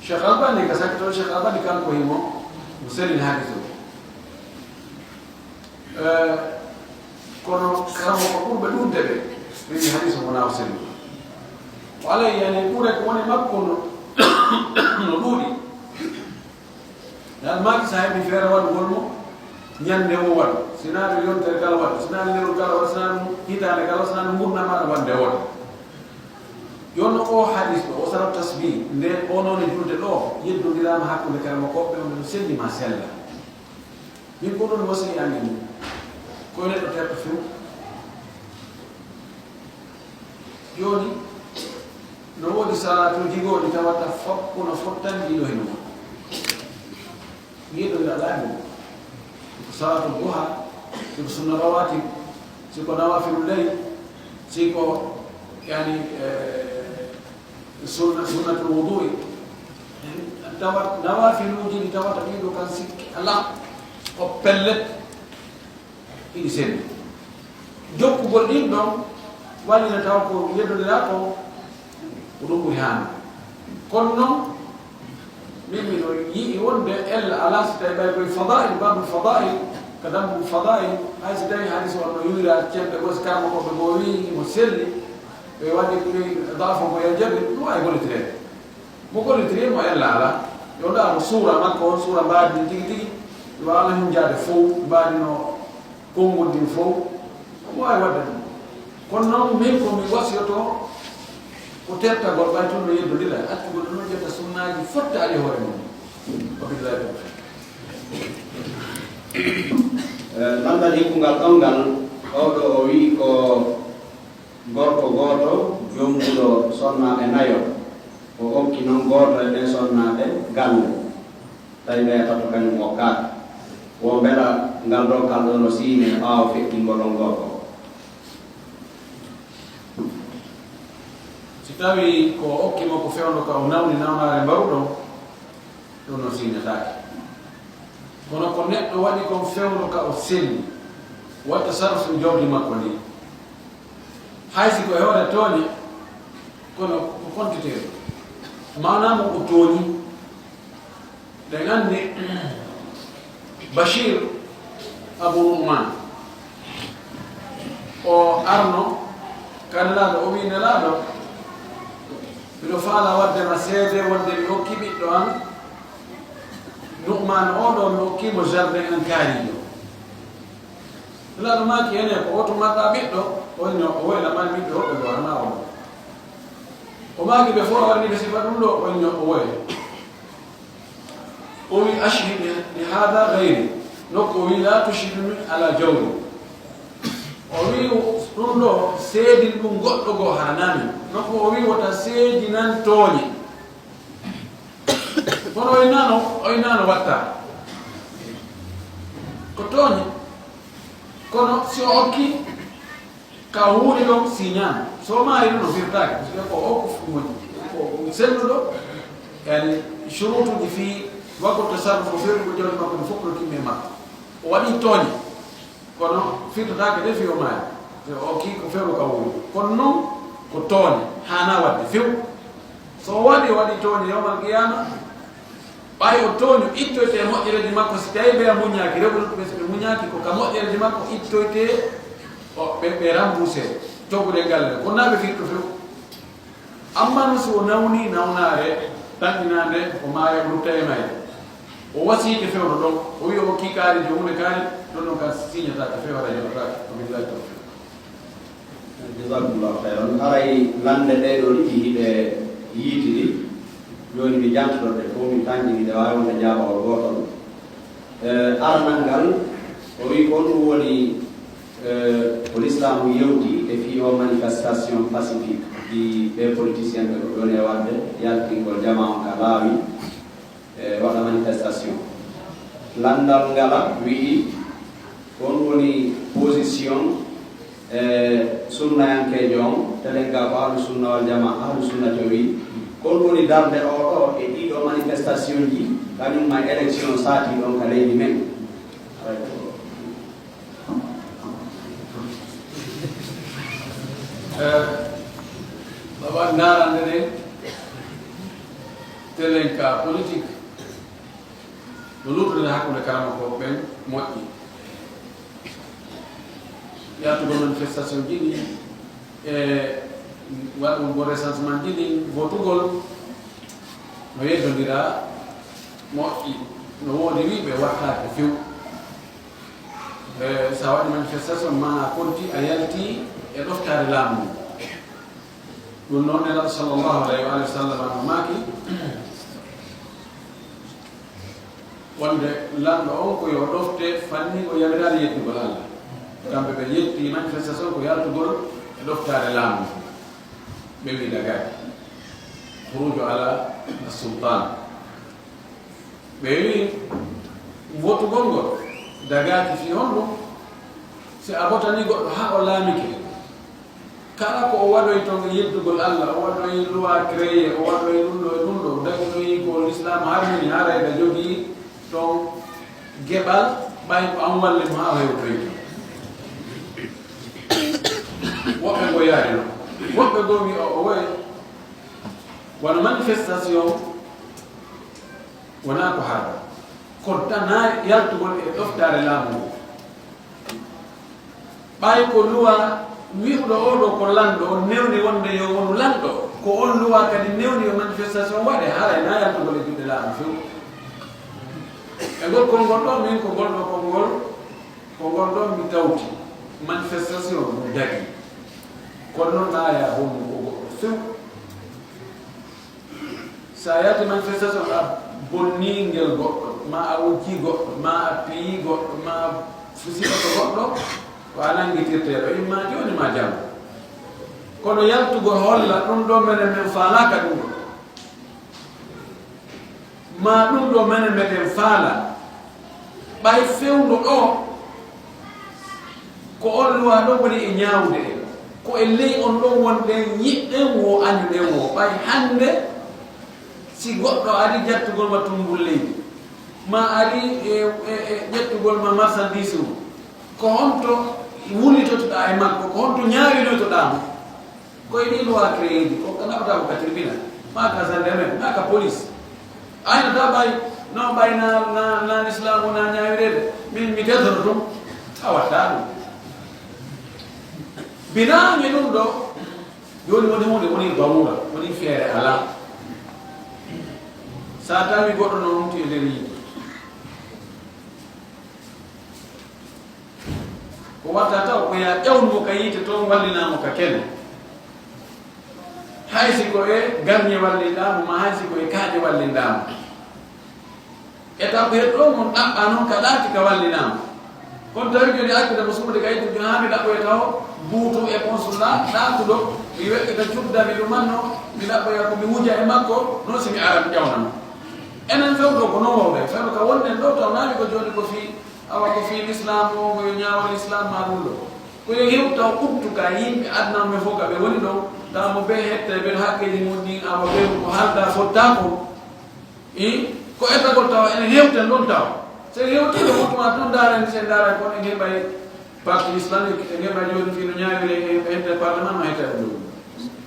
Cheikh Albani ka sakki toon, Cheikh Albani kanko himo, mo sellini hadis o. Eh, kono karamoko ɓurɓe ɗuuɗde ɓe, ɓe wi'i hadis o wonaa o selluɗo. O alay, yani, ɓure ko woni makko no, no ɗuuɗi. Ngal maaki so a heɓi feere waɗugol mo, ñande o waɗu. Si naa ɗum yontere kala waɗu, si naa lewru kala waɗu, si naa ɗum hitaande kala, si naa ɗum ngurndan maaɗa waɗde wota. Yo no o hadis ɗo, o sara tasbih, nde o noon e julde ɗo, yeddondiraama hakkunde karamokooɓe on no selli ma sella. Min ko ɗum wasiyani min. Ko neɗɗo terɗo few. Jooni, no woodi salaatuuji goo ɗi tawata fof kono fottani ɗiɗo hino. Ɗiɗo ina laaɓi. Ko salaatul duha, ko sunna rawatib, si ko nawafilul layl, si ko, yani, eh, sunna, sunnatul wudu'i. Tawa nawafiluuji ɗi tawata ɗiɗo kan sikki alaa, ko pellet, iɗi selli. Jokkugol ɗin ɗon wallina taw ko yeddondiraa ko, ko ɗum ɓuri haande. Kono noon, min miɗo yi'i wonde ella alaa si tawi ɓay koye fadail, babul fadail, Ka dambu fadail, hay si tawi hadis on no yuwira cemɓe goo, si karama koɓe goo wi mo selli, ɓe waɗi ɓe dafo mo yajjabi, ɗum ay gollitireede. Mo gollitiri mo en laala, yo ɗa mo suura makko on, suura mbaadi ndin tigi tigi, ɗi waawna himjaade fow, mbaadi no konngol ndin fow, omo waawi waɗde ɗum. Kono noon, min ko mi wasiyoto ko tertagol, ɓay tun no yeddondira, accugol ɗum ƴetta sunnaaji fottaali hoore mum. Wabillahi tawfiq. Eh, landal hikkungal ɗon ngal, oo ɗoo o wi'i ko gorko gooto jonnguɗo sonnaaɓe nayo, o okki noon gooto e ɓeen sonnaaɓe galle. Tawi ɓeya tatto kañum okkaaka. Wo mbela ngal dokkal ɗo no siine ɓaawo feƴƴingol on gorko? Si tawi ko okki mo ko fewndo ka o nawni nawnaare mbaruɗo, ɗum no siinetaake. Kono ko neɗɗo waɗi kon fewndo ka o selli, watta sarfu jawdi makko ndi. Hay si ko e hoore tooñe, kono ko kontiteeɗo. Maanaa mo o tooñi, ɗen anndi Bashir Abu Nu'man, o arno ka Nelaaɗo, o wi'i, "Nelaaɗo, miɗo faala waɗde ma seede wonde mi okki ɓiɗɗo an Nu'man oo ɗoo, mi okkii mo jardin an kaariijo." Nelaaɗo maaki, "Ene ko oto marɗa ɓiɗɗo?" O wi'i, "O woy, lamani ɓiɓɓe woɓɓe goo, hanaa oo." O maaki, "Ɓe fof a waɗani ɓe sifa ɗum ɗoo?" O wi'i, "O woy." O wi, "Ashhid li hada gayri." Nokku o wi, "La tushhidni ala jawri." O wi, "Ɗum ɗo seedin ɗum goɗɗo goo hanaa min." Nokku o wi, "Wota seedinan tooñe." Kono o innano, o innano watta ko tooñe. Kono si o okki, ka wuuri ɗon si ñaami. So o maari ɗon, o firtaaki. Parce que ko o ko fu-, ko, ko selluɗo, yani, shurutuuji fii waktu tasarruf, ko firtugo jawdi makko, ɗum fof ko timmi e makko. O waɗi tooñe. Kono firtataake de fii o maari. O okki ko feeru ka wuuri. Kono non, ko tooñe. Haanaa waɗde few. So o waɗi, o waɗi tooñe yawmal qiyaama, ɓay o tooñu, ittoyte e moƴƴereeji makko, si tawi ɓe a muñaaki, rewɓe luttuɓe si ɓe muñaaki, ko ka moƴƴereeji makko ittoyte, o, ɓe, ɓe remboursé, toggude galle, kono naa ɓe firto few. Amma non si o nawni nawnaare, tanƴinaande, o maaya, o rutta e mayde. O wasiike fewndo ɗon, o wi'i o okkii kaari, jo huunde kaari, ɗon ɗon ka siñataake few, hara heɓataake, ko billahi tawfiq. Jazakumullahu khairan. Haray lande ɗee ɗoo ɗiɗi hiɓe yiitiri. Jooni mi jantoto ɗe fof, mi tanƴini ɗe, waawi wonde jaabawol gootol. Eh, aranal ngal, o wi'i ko ɗum woni, eh, ko Lislaamu yewti e fii o manifestation pacifique ɗi ɓee politicien ɓe ko ɗon e waɗde, yaltingol jamaa on ka laawi. E, waɗa manifestation. Lanndal ngala wi'i, ko on woni position, e, sunnayankeejo on, telen ga ko ahlu sunna wal jamaa, ahlu sunna to wi'i, ko on woni darnde oo ɗoo e ɗii ɗoo manifestation ji, kañum ma élection saati ɗon ka leydi men. Eh, baba, ndaarande ɗen, telen ka politique, no luutorde hakkunde karamokooɓe ɓen moƴƴi. Yaltugol manifestation ji ɗin, e waɗugol recensement ji ɗin, votugol, no yeddondira moƴƴi, no woodi wiɓe wattaake few. E, so a waɗi manifestation ma a konti, a yalti e ɗoftaare laamu ngu. Ɗum noon, Nelaaɗo sallallahu alayhi wa sallam no maaki, wonde lanɗo on ko yo ɗofte fanni o yamiraali yettugol Allah. Kamɓe ɓe yetti manifestation ko yaltugol e ɗoftaare laamu ngu. Ɓe wi dagaaki. Khuruju ala sultan. Ɓe wi votugol ngol dagaaki fii honɗum? Si a votanii goɗɗo haa o laamike, kala ko o waɗoyi ton e yeddugol Allah, o waɗoyi loi créé, o waɗoyi ɗum ɗo e ɗum ɗo, o dañinoyi ko l'islam harmini, haray ɓe jogii ton geɓal, ɓay ko an walli mo haa o hewtoyi ton. Woɓɓe ngo yaari non. Woɓɓe goo wi o, o woye wano manifestation. Wonaa ko haɗa, ko tanaa yaltugol e ɗoftaare laamu ngu. Ɓay ko luwa wi'uɗo oo ɗoo ko lanɗo, on newni wonde yo wonu lanɗo, ko on luwa kadi newni yo manifestation waɗe, haray na yaltugol e juuɗe laamu few. E ngol konngol ɗoo, min ko ngol ɗoo konngol, ko ngol ɗoo mi tawti, manifestation ɗum dagi. Kono noon na ya bonnu ko goɗɗo few. So a yalti manifestation, a bonnii ngel goɗɗo, ma a wujjii goɗɗo, ma a piyii goɗɗo, ma a fusi oto goɗɗo, ko a nanngitirteeɗo, imma jooni ma janngo. Kono yaltugol holla ɗum ɗoo menen men faalaaka ɗum ɗoo. Ma ɗum ɗoo menen meɗen faala. Ɓay fewndo ɗoo, ko on luwa ɗon woni e ñaawde en. Ko e ley on ɗon wonɗen, ñiɗɗen wo, añuɗen wo. Ɓay hannde, si goɗɗo ari jattugol ma tummbul leydi, ma ari e, e, e ƴettugol ma marchandise mum, ko honto wullitotoɗaa e makko, ko honto ñaawinoytoɗaa mo? Ko e ɗii loi créeji, ko ka naɓata ko ka tribunal, maa ka gendarmerie, maa ka police. Ayno ta ɓay, no ɓay na, na, na l'islam na ñaawireede, min mi teddoto ɗum, a watta ɗum. Binaange ɗum ɗoo, jooni woni huunde, woni darura, woni feere alaa. So a tawi goɗɗo no wonti e nder yiide, ko watta taw ko yaa ƴawnu mo ka yiite toon, wallinaa mo ka kene. Hay si ko e garñe wallinɗaa mo, maa hay si ko e kaaƴe wallinɗaa mo. E taw ko heɗɗoo mon ɗaɓɓaa noon ka ɗaati ka wallinaa mo. Kono tawi jooni accata mo sumude ka yiite jooni haa mi ɗaɓɓoya taw buutu e consulat ɗaatuɗo, mi weƴƴita cudda, mi ɗumanno, mi ɗaɓɓoya ko mi wuja e makko, noon si mi ara mi ƴawna mo. Enen fewndo ko noon wawde, fewndo ka wonɗen ɗoo taw naami ko jooni ko fii Awa ko fii lislaam o, ko yo ñaawal lislaam maa ɗum ɗoo. Ko yo hewta ɓuttu ka yimɓe aduna men fof ka ɓe woni ɗon, tawa mo ɓe hetta e ɓen haqqeeji mum ɗin, awa ɓen ko haalda fottaako. I, ko etagol tawa enen hewten ɗon tawa. So hewtiiɗo mo tuma tun ndaaren, se ndaaren kono en heɓay parti islamique, en heɓay jooni fii no ñaawiri e, e département no hetta e ɗum.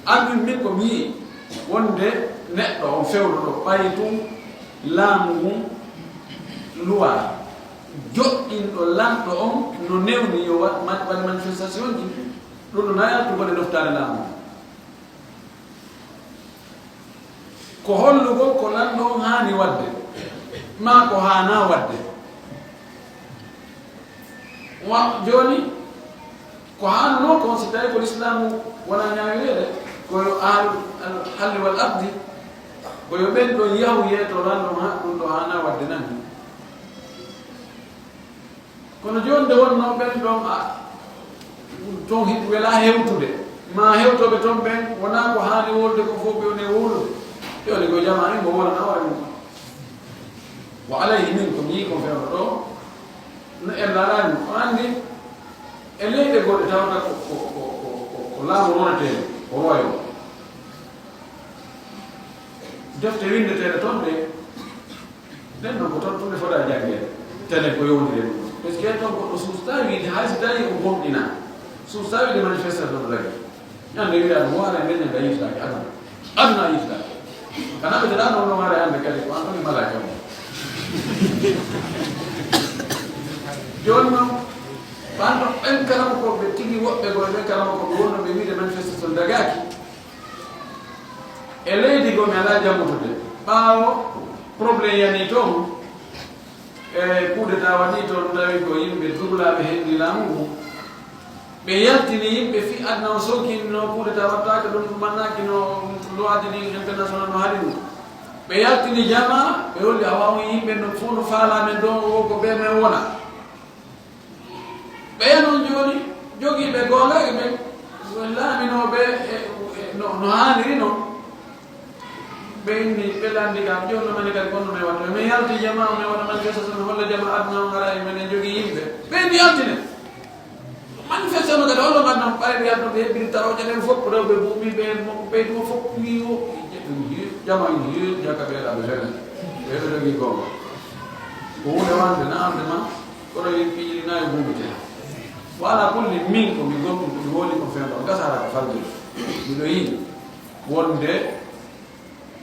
Anndin min ko mi yi'i wonde neɗɗo on fewndo ɗo ɓayi tun laamu ngun luwaa. Joɗɗinɗo lanɗo on no newni yo wa-, ma-, waɗi manifestation ji, ɗum no na yaltugol e ɗoftaare laamu. Ko hollugol ko lanɗo on haani waɗde, maa ko haanaa waɗde. Wa-, jooni, ko haanunoo kon, si tawii ko lislaamu wonaa ñaawireede, ko yo ahlu al-halli wal aqdi, ko yo ɓen ɗon yahu yeeto lanɗo on, ha, ɗum ɗo haanaa waɗde nan. Kono jooni nde wonnoo ɓen ɗon, a, toon hiɗ welaa hewtude, maa hewtooɓe toon ɓen, wonaa ko haani wowlude kon fof ɓe woni e wowlude. Ɓe woni ko jamaa en, mo wowlana hoore mum. Wa alayhi min, ko mi yii kon fewndo ɗo, no en ndaaraani mo. On anndi, e leyɗe goɗɗe tawata ko, ko, ko, ko, ko, ko laamu roneteeɗo, ko royaume. Defte winndeteeɗe toon ɗe, nden noon ko toon tun ɗe fota janngeede. Tene ko yowndiri e ɗum. Parce que toon goɗɗo suusta wiide, hay si tawi o gomɗina, suusta wiide manifestation no lagi. Ñande wiya ɗum, waare nde ñande yitiraaki aduna. Aduna yitiraaki. Kana ɓe tata noon no waare hannde kadi, ko an ɗon e malaaka mum. Jooni noon, ɓanto ɓen kala ko ɓe tigi woɓɓe goo, ɓen kala ko ɓe wonno ɓe wiide manifestation dagaaki. E leydi goo mi alaa jammutude. Ɓaawo problème yanii toon, e coup d'État waɗii toon, tawi ko yimɓe dublaaɓe henndi laamu ngu. Ɓe yaltini yimɓe fii aduna on sonkii no coup d'État waɗtaake ɗum, ɗum mannaaki no loi ji ɗi international no haɗi ɗum. Ɓe yaltini jamaa, ɓe holli awa on yimɓe no fof no faalaa men ɗon, o ko ɓe men wona. Ɓeya noon jooni jogiiɓe goonga e ɓen laaminooɓe e, e, no, no haaniri noon. Ɓe inni, ɓe lanndi kam, jooni no mani kadi kono men waɗta. Men yalti jamaa, men waɗa manifestation, holla jamaa aduna on hara e menen jogii yimɓe. Ɓe inni yaltine. Manifestation kadi, holla ngaddan ɓayɓe yaltude hebbiri tarooje ɗen fof, rewɓe buumiiɓe en, mawɓe ɓeyduɓe fof, wi o, jamaa ina heewi, jaka ɓe ɗaɓe fene. Ɓe ɗo jogii goonga. Ko huunde wande, na hande ma, kono yen piiji ɗi na e buumitea. Wa ala kulli, min ko mi gomɗin, ko mi woni ko fewndo, gasara ko falde. Miɗo yiɗi wonde,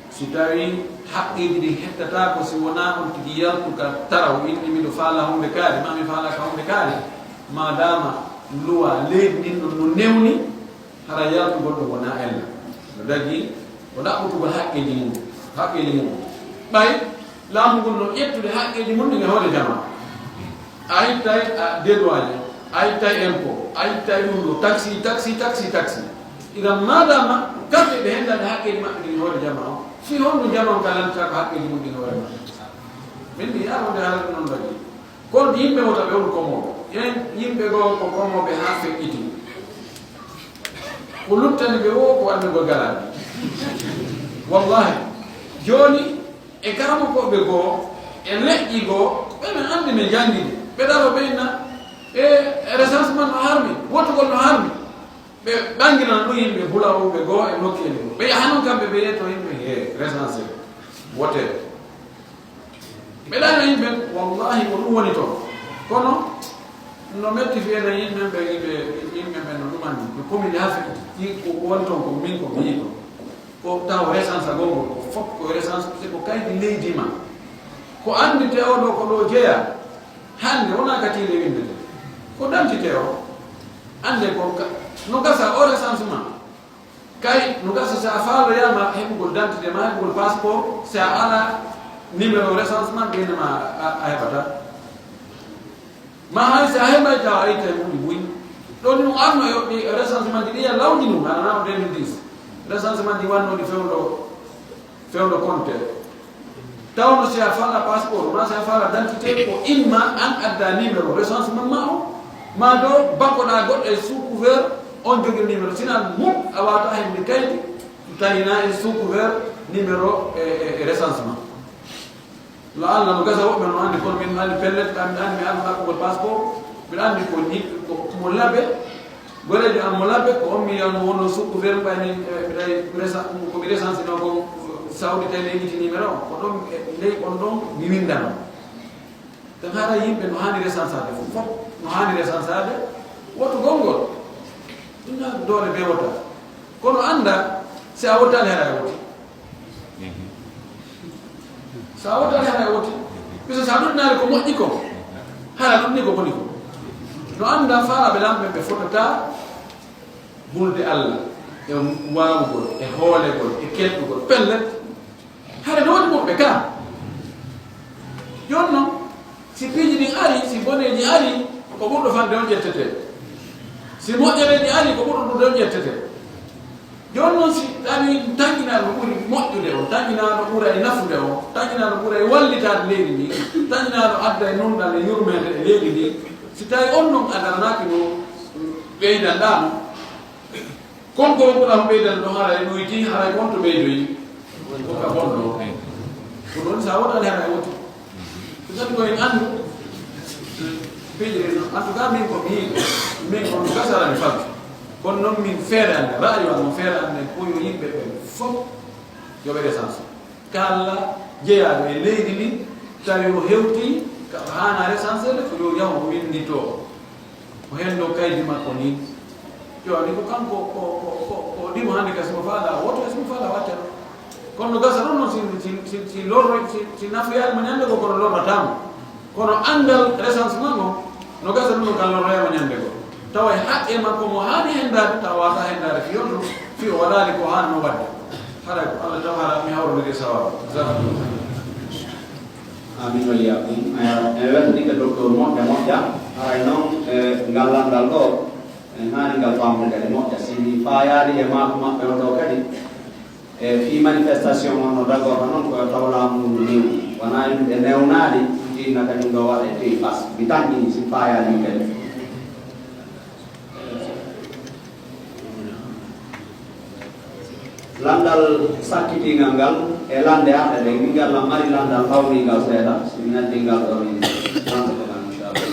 si tawi haqqeeji ɗi hettataako, si wonaa on tigi yaltu ka taraw, inni miɗo faala huunde kaari, ma mi faala ka huunde kaari, ma dama Luwa leydi ndin ɗum no newni, hara yaltugol ɗum wonaa ella. No dagi ko ɗaɓɓutugol haqqeeji mum, haqqeeji mum. Ɓay laamu ngun no ƴettude haqqeeji mum ɗin e hoore jamaa. A ittay, a, dédouane, a ittay impôt, a ittay ɗum ɗo, taxi, taxi, taxi, taxi. Idan madama kamɓe ɓe hendani haqqeeji maɓɓe ɗin e hoore jamaa o, fii honɗum jamaa on ka lantataa ko haqqeeji mum ɗin e hoore maɓɓe? Min mi yaawde haala ɗum non dagi. Kono yimɓe wota ɓe won komo. Yen yimɓe goo ko komo ɓe haa feƴƴiti. Ko luttani ɓe woo ko anndugol galaani. Wallahi, jooni e karamokooɓe goo, e leƴƴi goo, ɓe men anndi men janngini. Ɓe daro ɓe inna, e recensement no harmi, wootugol no harmi. Ɓe ɓanginan ɗum yimɓe hulawuɓe goo e nokkeeli goo. Ɓe yaha non kamɓe ɓe yetto yimɓe he recensé, wote. Ɓe ɗaano yimɓe, wallahi ko ɗum woni toon. Kono no metti fii enen yimɓe ɓe, yimɓe, yimɓe ɓe no ɗumani, no commune haa feƴƴi, ko woni toon ko min ko mi yiɗi ko. Ko taw recensagol ngol, ko fof ko recensé, ko kaydi leydi ma. Ko annditee oo ɗoo ko ɗo jeyaa. Hannde wonaa ka tiinde winndetee. Ko dantitee o. Annde ko ka, no gasa o recensement. Kay, no gasa si a faaloyaama heɓugol dantite ma, heɓugol passeport, si a alaa numéro recensement, ɓe inna ma a, a heɓataa. Ma hay si a heɓay tawa a ittay mum ɗi buy. Ɗon ɗum arno e ɗi recensement ɗi ɗiya lawndi ɗum, hara na o deux mille dix. Recensement ɗi wannoo ɗi fewndo, fewndo compte. Tawno si a faalaa passeport, ma si a faalaa dantite, ko imma an adda numéro recensement ma o, ma do bakkoɗaa goɗɗo e sous couvert, on jogii numéro. Sinan mum a waawataa heɓde kaydi, tawi na e sous couvert numéro e, e, e recensement. La Allah no gasa woɓɓe no anndi, kono min anndi pellet, anndi, anndi mi arno ɗaɓɓugol passeport, mbiɗa anndi ko ni, ko mo labe, goreejo am mo labbe, ko on mi yiyano wonno sous couvert, ɓay min, eh, mbiɗay resa-, ko mi resansino kon, Saudi tawi mi heɓiti numéro o, ko ɗon, eh, ley on ɗon mi winndano. Tan hara yimɓe no haani resansaade fof, fof no haani resansaade, woto gonngol. Ɗum na doole be wota. Kono annda, si a wotaali hara a woti. So a wotaali hara a woti. Bisa so a ɗuɗɗinaali ko moƴƴi ko, hara ɗum ni ko boni ko. No annda faalaaɓe Laamɓe ɓe fotataa bulde Allah e waawugol, e hoolegol, e kelɗugol. Pellet, hara no woni moɓɓe ka. Jooni non, si piiji ɗin ari, si boneeji ari, ko ɓurɗo fanɗe on ƴettetee. Si moƴƴereeji ari, ko ɓurɗo ɗuuɗude on ƴettetee. Jooni non, si tawi taƴinaaɗo ɓuri moƴƴude on, taƴinaaɗo ɓura e nafude on, taƴinaaɗo ɓura e wallitaade leydi ndi, taƴinaaɗo adda e nunɗal e yurmeende e leydi ndi, si tawi on non a daranaaki mo ɓeydanɗaa mo, kon ko ɓura mo ɓeydan ɗon, haray ɗoyti, haray on to ɓeydoyi. Ko ka bonɗo. Ko ɗon sa wotaali haray woti. Ko kadi ko en anndu. Piiji ɗin non. En tout cas, min ko mi yiɗi. Min ko mi gasara mi fal. Kono non min feere an, ra'ayu an, feere an, ko yo yimɓe ɓen fof yo ɓe recensé. Kala jeyaaɗo e leydi ndi, tawi o hewti ka haana recenséde, ko yo yahu o winnditoo. Ko heen ɗo kaydi makko nii. Jooni ko kanko ko, ko, ko, ko ɗimo hannde ka simo faala, woto e simo faala watta ɗo. Kono no gasa ɗon noon si, si, si, si lorro, si, si nafoyaani mo ñande goo, kono lorrataa mo. Kono anngal recensement o, no gasa ɗum no kan lorroyaa mo ñande goo. Tawa e haqqe makko mo haani henndaade, tawa waawataa henndaade fii on ɗum, fii o waɗaali ko haanno waɗde. Haray ko Allah taw hara mi hawrondiri e sawaabu. Jazakumullah. Amin wa iyaakum. Ewa, en weltanike docteur moƴƴa moƴƴa. Haray noon, e, ngal lanndal ɗo, en haani ngal faamde kadi moƴƴa. Si mi faayaali e maaku maɓɓe on ɗo kadi, e fii manifestation on no dagorta noon, ko yo taw laamu ngu ngu newni. Wonaa yimɓe newnaali, tinna kadi ɗum ɗo waɗa e tey fas. Mi tanƴini si mi faayaali kadi. Lanndal sakkitiingal ngal e lannde arɗe ɗen, min ngal na mari lanndal hawriingal seeɗa, si min addi ngal ɗo, min lanndata ngal, inchallah.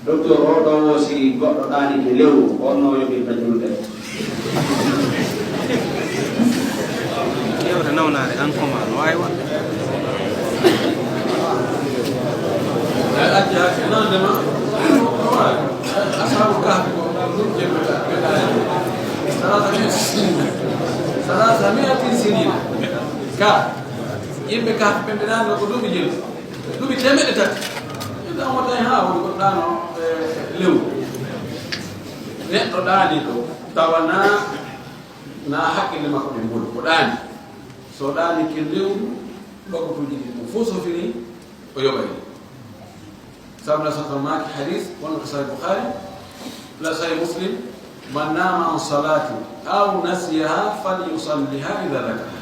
Docteur, o ɗo wo si goɗɗo ɗaanike lewru, on no yoɓirta julde? Yewta nawnaare an koma no waawi waɗde. Ay, acca, acca, nande ma. Ashaabul Kahfi ko ɗum jemmbata, ɓe ɗaani. Salaasa mi'atin sinina. Salaasa mi'atin sinina. Ka, yimɓe Kahfi ɓe mbiɗaano ko duuɓi jeɗɗi. Duuɓi teemeɗɗe tati. Ɗan wota e haa woni ko ɗaano, e, lewru. Neɗɗo ɗaani ɗo, tawa na, na hakkille makko ɗe mboni, ko ɗaani. So ɗaani ke lewru, ɗogotuuji ɗi ɗum fof so fini, o yoɓay. Sabu na sata maaki hadis, wonno ko Sahih Bukhari, la Sahih Muslim, "Man nama an salati aw nasiyaha falyusalliha idha dhakara."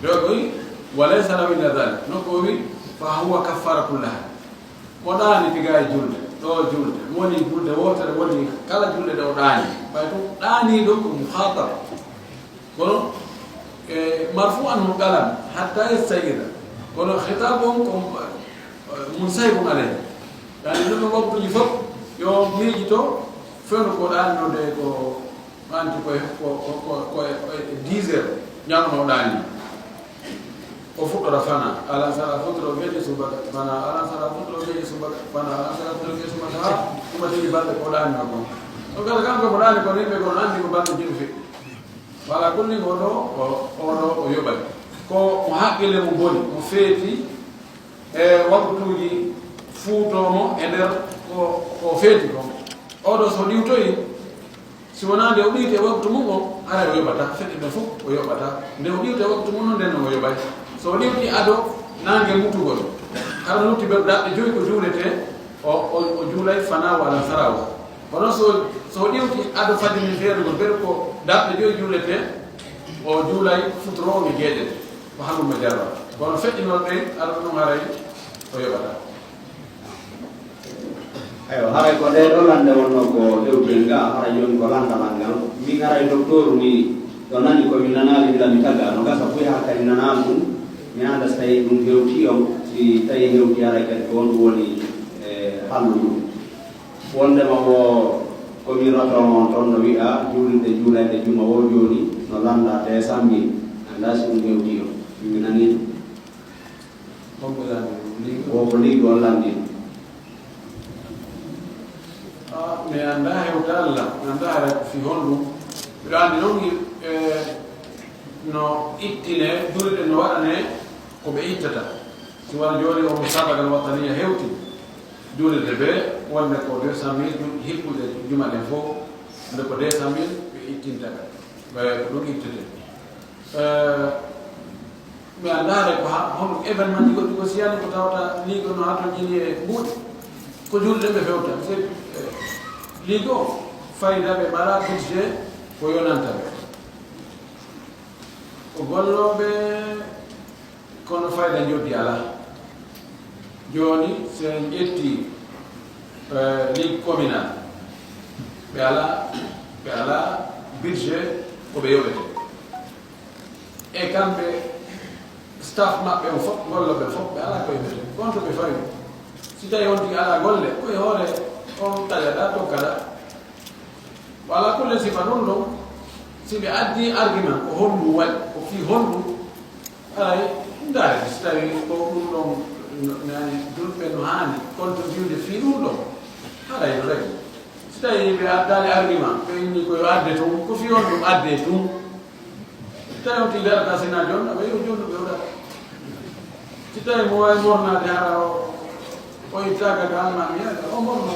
Ɗo ko wi, "Wa laysa lahu illa dhalik." No ko wi, "Fa huwa kaffaratun laha." Mo ɗaani tiga e julde, ɗo julde, woni julde wootere, woni kala julde ɗe o ɗaani. Ɓay ɗum ɗaaniiɗo ko muhatab. Kono, e, marfu anhu qalam, hatta yastayqida. Kono khitab on ko, e, munsahibun alayhi. Yani, ɗum ɗo waktuji fof, yo miijito, fewndo ko ɗaanino de ko, anti ko, ko, ko, ko, ko e dix heures, ñalawma o ɗaani. O fuɗɗora fana, alansara fuɗɗoro geje subaka, fana, alansara fuɗɗoro geje subaka, fana, alansara fuɗɗoro geje subaka, ha, tuma tigi balɗe ko ɗaanino kon. On kala kanko mo ɗaani kon, yimɓe kon anndi ko balɗe jeɗu feƴƴi. Wala kulli oɗo, o, oɗo o yoɓay. Ko mo haqqille mo boni, mo feeti e waktuuji fuutoomo e nder ko, ko feeti kon. Oɗo so ɗiwtoyi, si wonaa nde o ɗiwti e waktu mum o, haray o yoɓata, feƴƴe ɗen fof o yoɓata. Nde o ɗiwti e waktu mum noon, nden noon o yoɓay. So o ɗiwti ado naange mutugol, hara lutti ɓe daɓɓe joyi ko juuletee, o, o, o juulay fana wala sarawo. Kono so, so o ɗiwti ado fajiri feerugol, ɓe ko daɓɓe joyi juuletee, o juulay futuro mi geeƴe, ko hanndu mo jarra. Kono feƴƴinol ɓen, ara ɗum haray o yoɓata. Eywa, haray ko nde ɗo lande wonno ko hewtude nga, haray jooni ko landal ngal. Min haray docteur mi ɗo nani ko mi nanaali gila mi taga, no gasa buy haa kadi nanaali ɗum. Mi annda so tawi ɗum hewti on, si tawi hewti haray kadi ko honɗum woni, e, hallude ɗum. Wondema wo ko mi raton on ton no wi'a juulirde juulayɗe juma wo jooni no landa deux cent mille. Annda si ɗum hewti on, min mi nani ɗum. Hombo landi ɗum? Liiɗo? Wo ko liiɗo on landi. Ah, mi annda hewta Allah, mi annda haray ko fi honɗum. Mbiɗo anndi noon, eh, no ittine, juulirɗe no waɗane ko ɓe ittata. Si wano jooni o musabaqal wataniya hewti, juulirde be wonde ko deux cent mille, jul-, hikkude juma ɗen fof, nde ko deux cent mille ɓe ittinta ka. Ɓe ko ɗum ittete. Eh, mi anndaare ko ha, hono événement ji goɗɗi ko siyani ko tawata liigo no ha to jini e mbuuɗi. Ko juulɗe ɓe fewta. C'est, eh, liigo fayda ɓe mala budget ko yonanta ɓe. Ko gollooɓe kono fayda njoddi alaa. Jooni, so en ƴetti, eh, ligue communal, ɓe alaa, ɓe alaa budget ko ɓe yoɓete. E kamɓe, staff maɓɓe on fof, gollooɓe fof, ɓe alaa ko yoɓete. Kono to ɓe fawi, si tawi on tigi alaa golle, ko e hoore on taƴaɗaa, tokkaɗaa. Wala kulle sifa ɗum ɗon, si ɓe addi argument, ko honɗum waɗi, ko fii honɗum, haray ndaare, si tawi ko ɗum ɗon no, nani, julɓe no haani contribude fii ɗum ɗon, haray no regi. Si tawi ɓe addaali argument, ɓe inni ko yo adde tun, ko fii honɗum adde tun. Tawi on tigi darata sina jon, aɓe yo jonnu ɓe oɗa. Si tawi mo wawi mornade hara o, o ittaka ka almami yaga, o morno.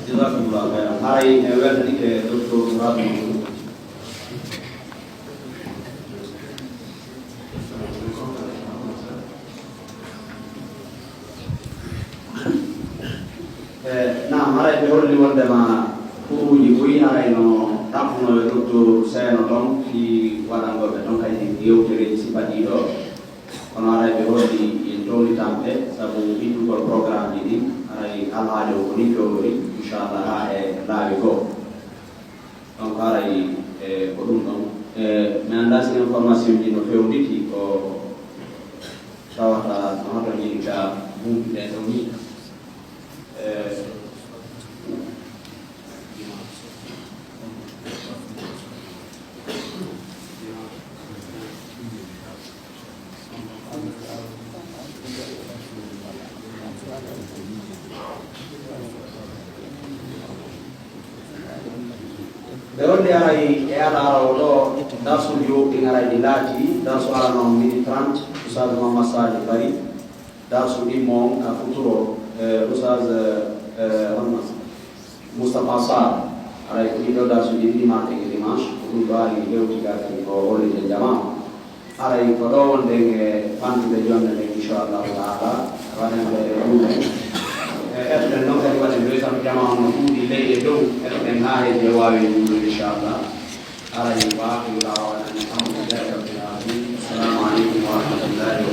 Jazakumullahu khairan. Haray e weltanike docteur Mourad Mamadou. E, naam, haray ɓe holli wondema kuruuji buy haray no ɗaɓɓuno e docteur Seeno toon, fii waɗango ɓe toon kadi yewtereeji si baɗii ɗo. Kono haray ɓe holli en townitan ɓe, sabu ittugol programme ji ɗin, haray alhaali o ko nii fewndori, inchallah, haa e laawi goo. Donc, haray, e, ko ɗum ɗon. E, mi anndaa si information ji no fewnditi, ko tawata no hoto njini ka buuɗi ɗen ɗon nii. E, ɓe wonde Aray e alaara o ɗo, darsuuji woɗɗi aray ɗi laati, darsu arano on midi trente, Oustaz Mamadou Sadi Bari, darsu ɗimmo on ka futuro, eh, Oustaz, eh, eh, honno? Moustapha Sarr, aray ko ɗiɗo darsuuji ɗiɗi mardi e dimanche, ko ɗum ɗo ari hewti ka kadi ko hollitde jama on. Aray ko ɗo wonɗen e fantude jonnde nden, inchallahu taala, waɗen ɓe e ɗuuɗe. E etoɗen noon kadi waɗen ɗo, sabu jama on no ɗuuɗi ley e dow, etoɗen haa heddi e waawi ɗuuɗo, inchallah. Aray, wa akhiru da'wana anil hamdulillahi rabbil alamin. Assalamu aleykum wa rahmatullahi wa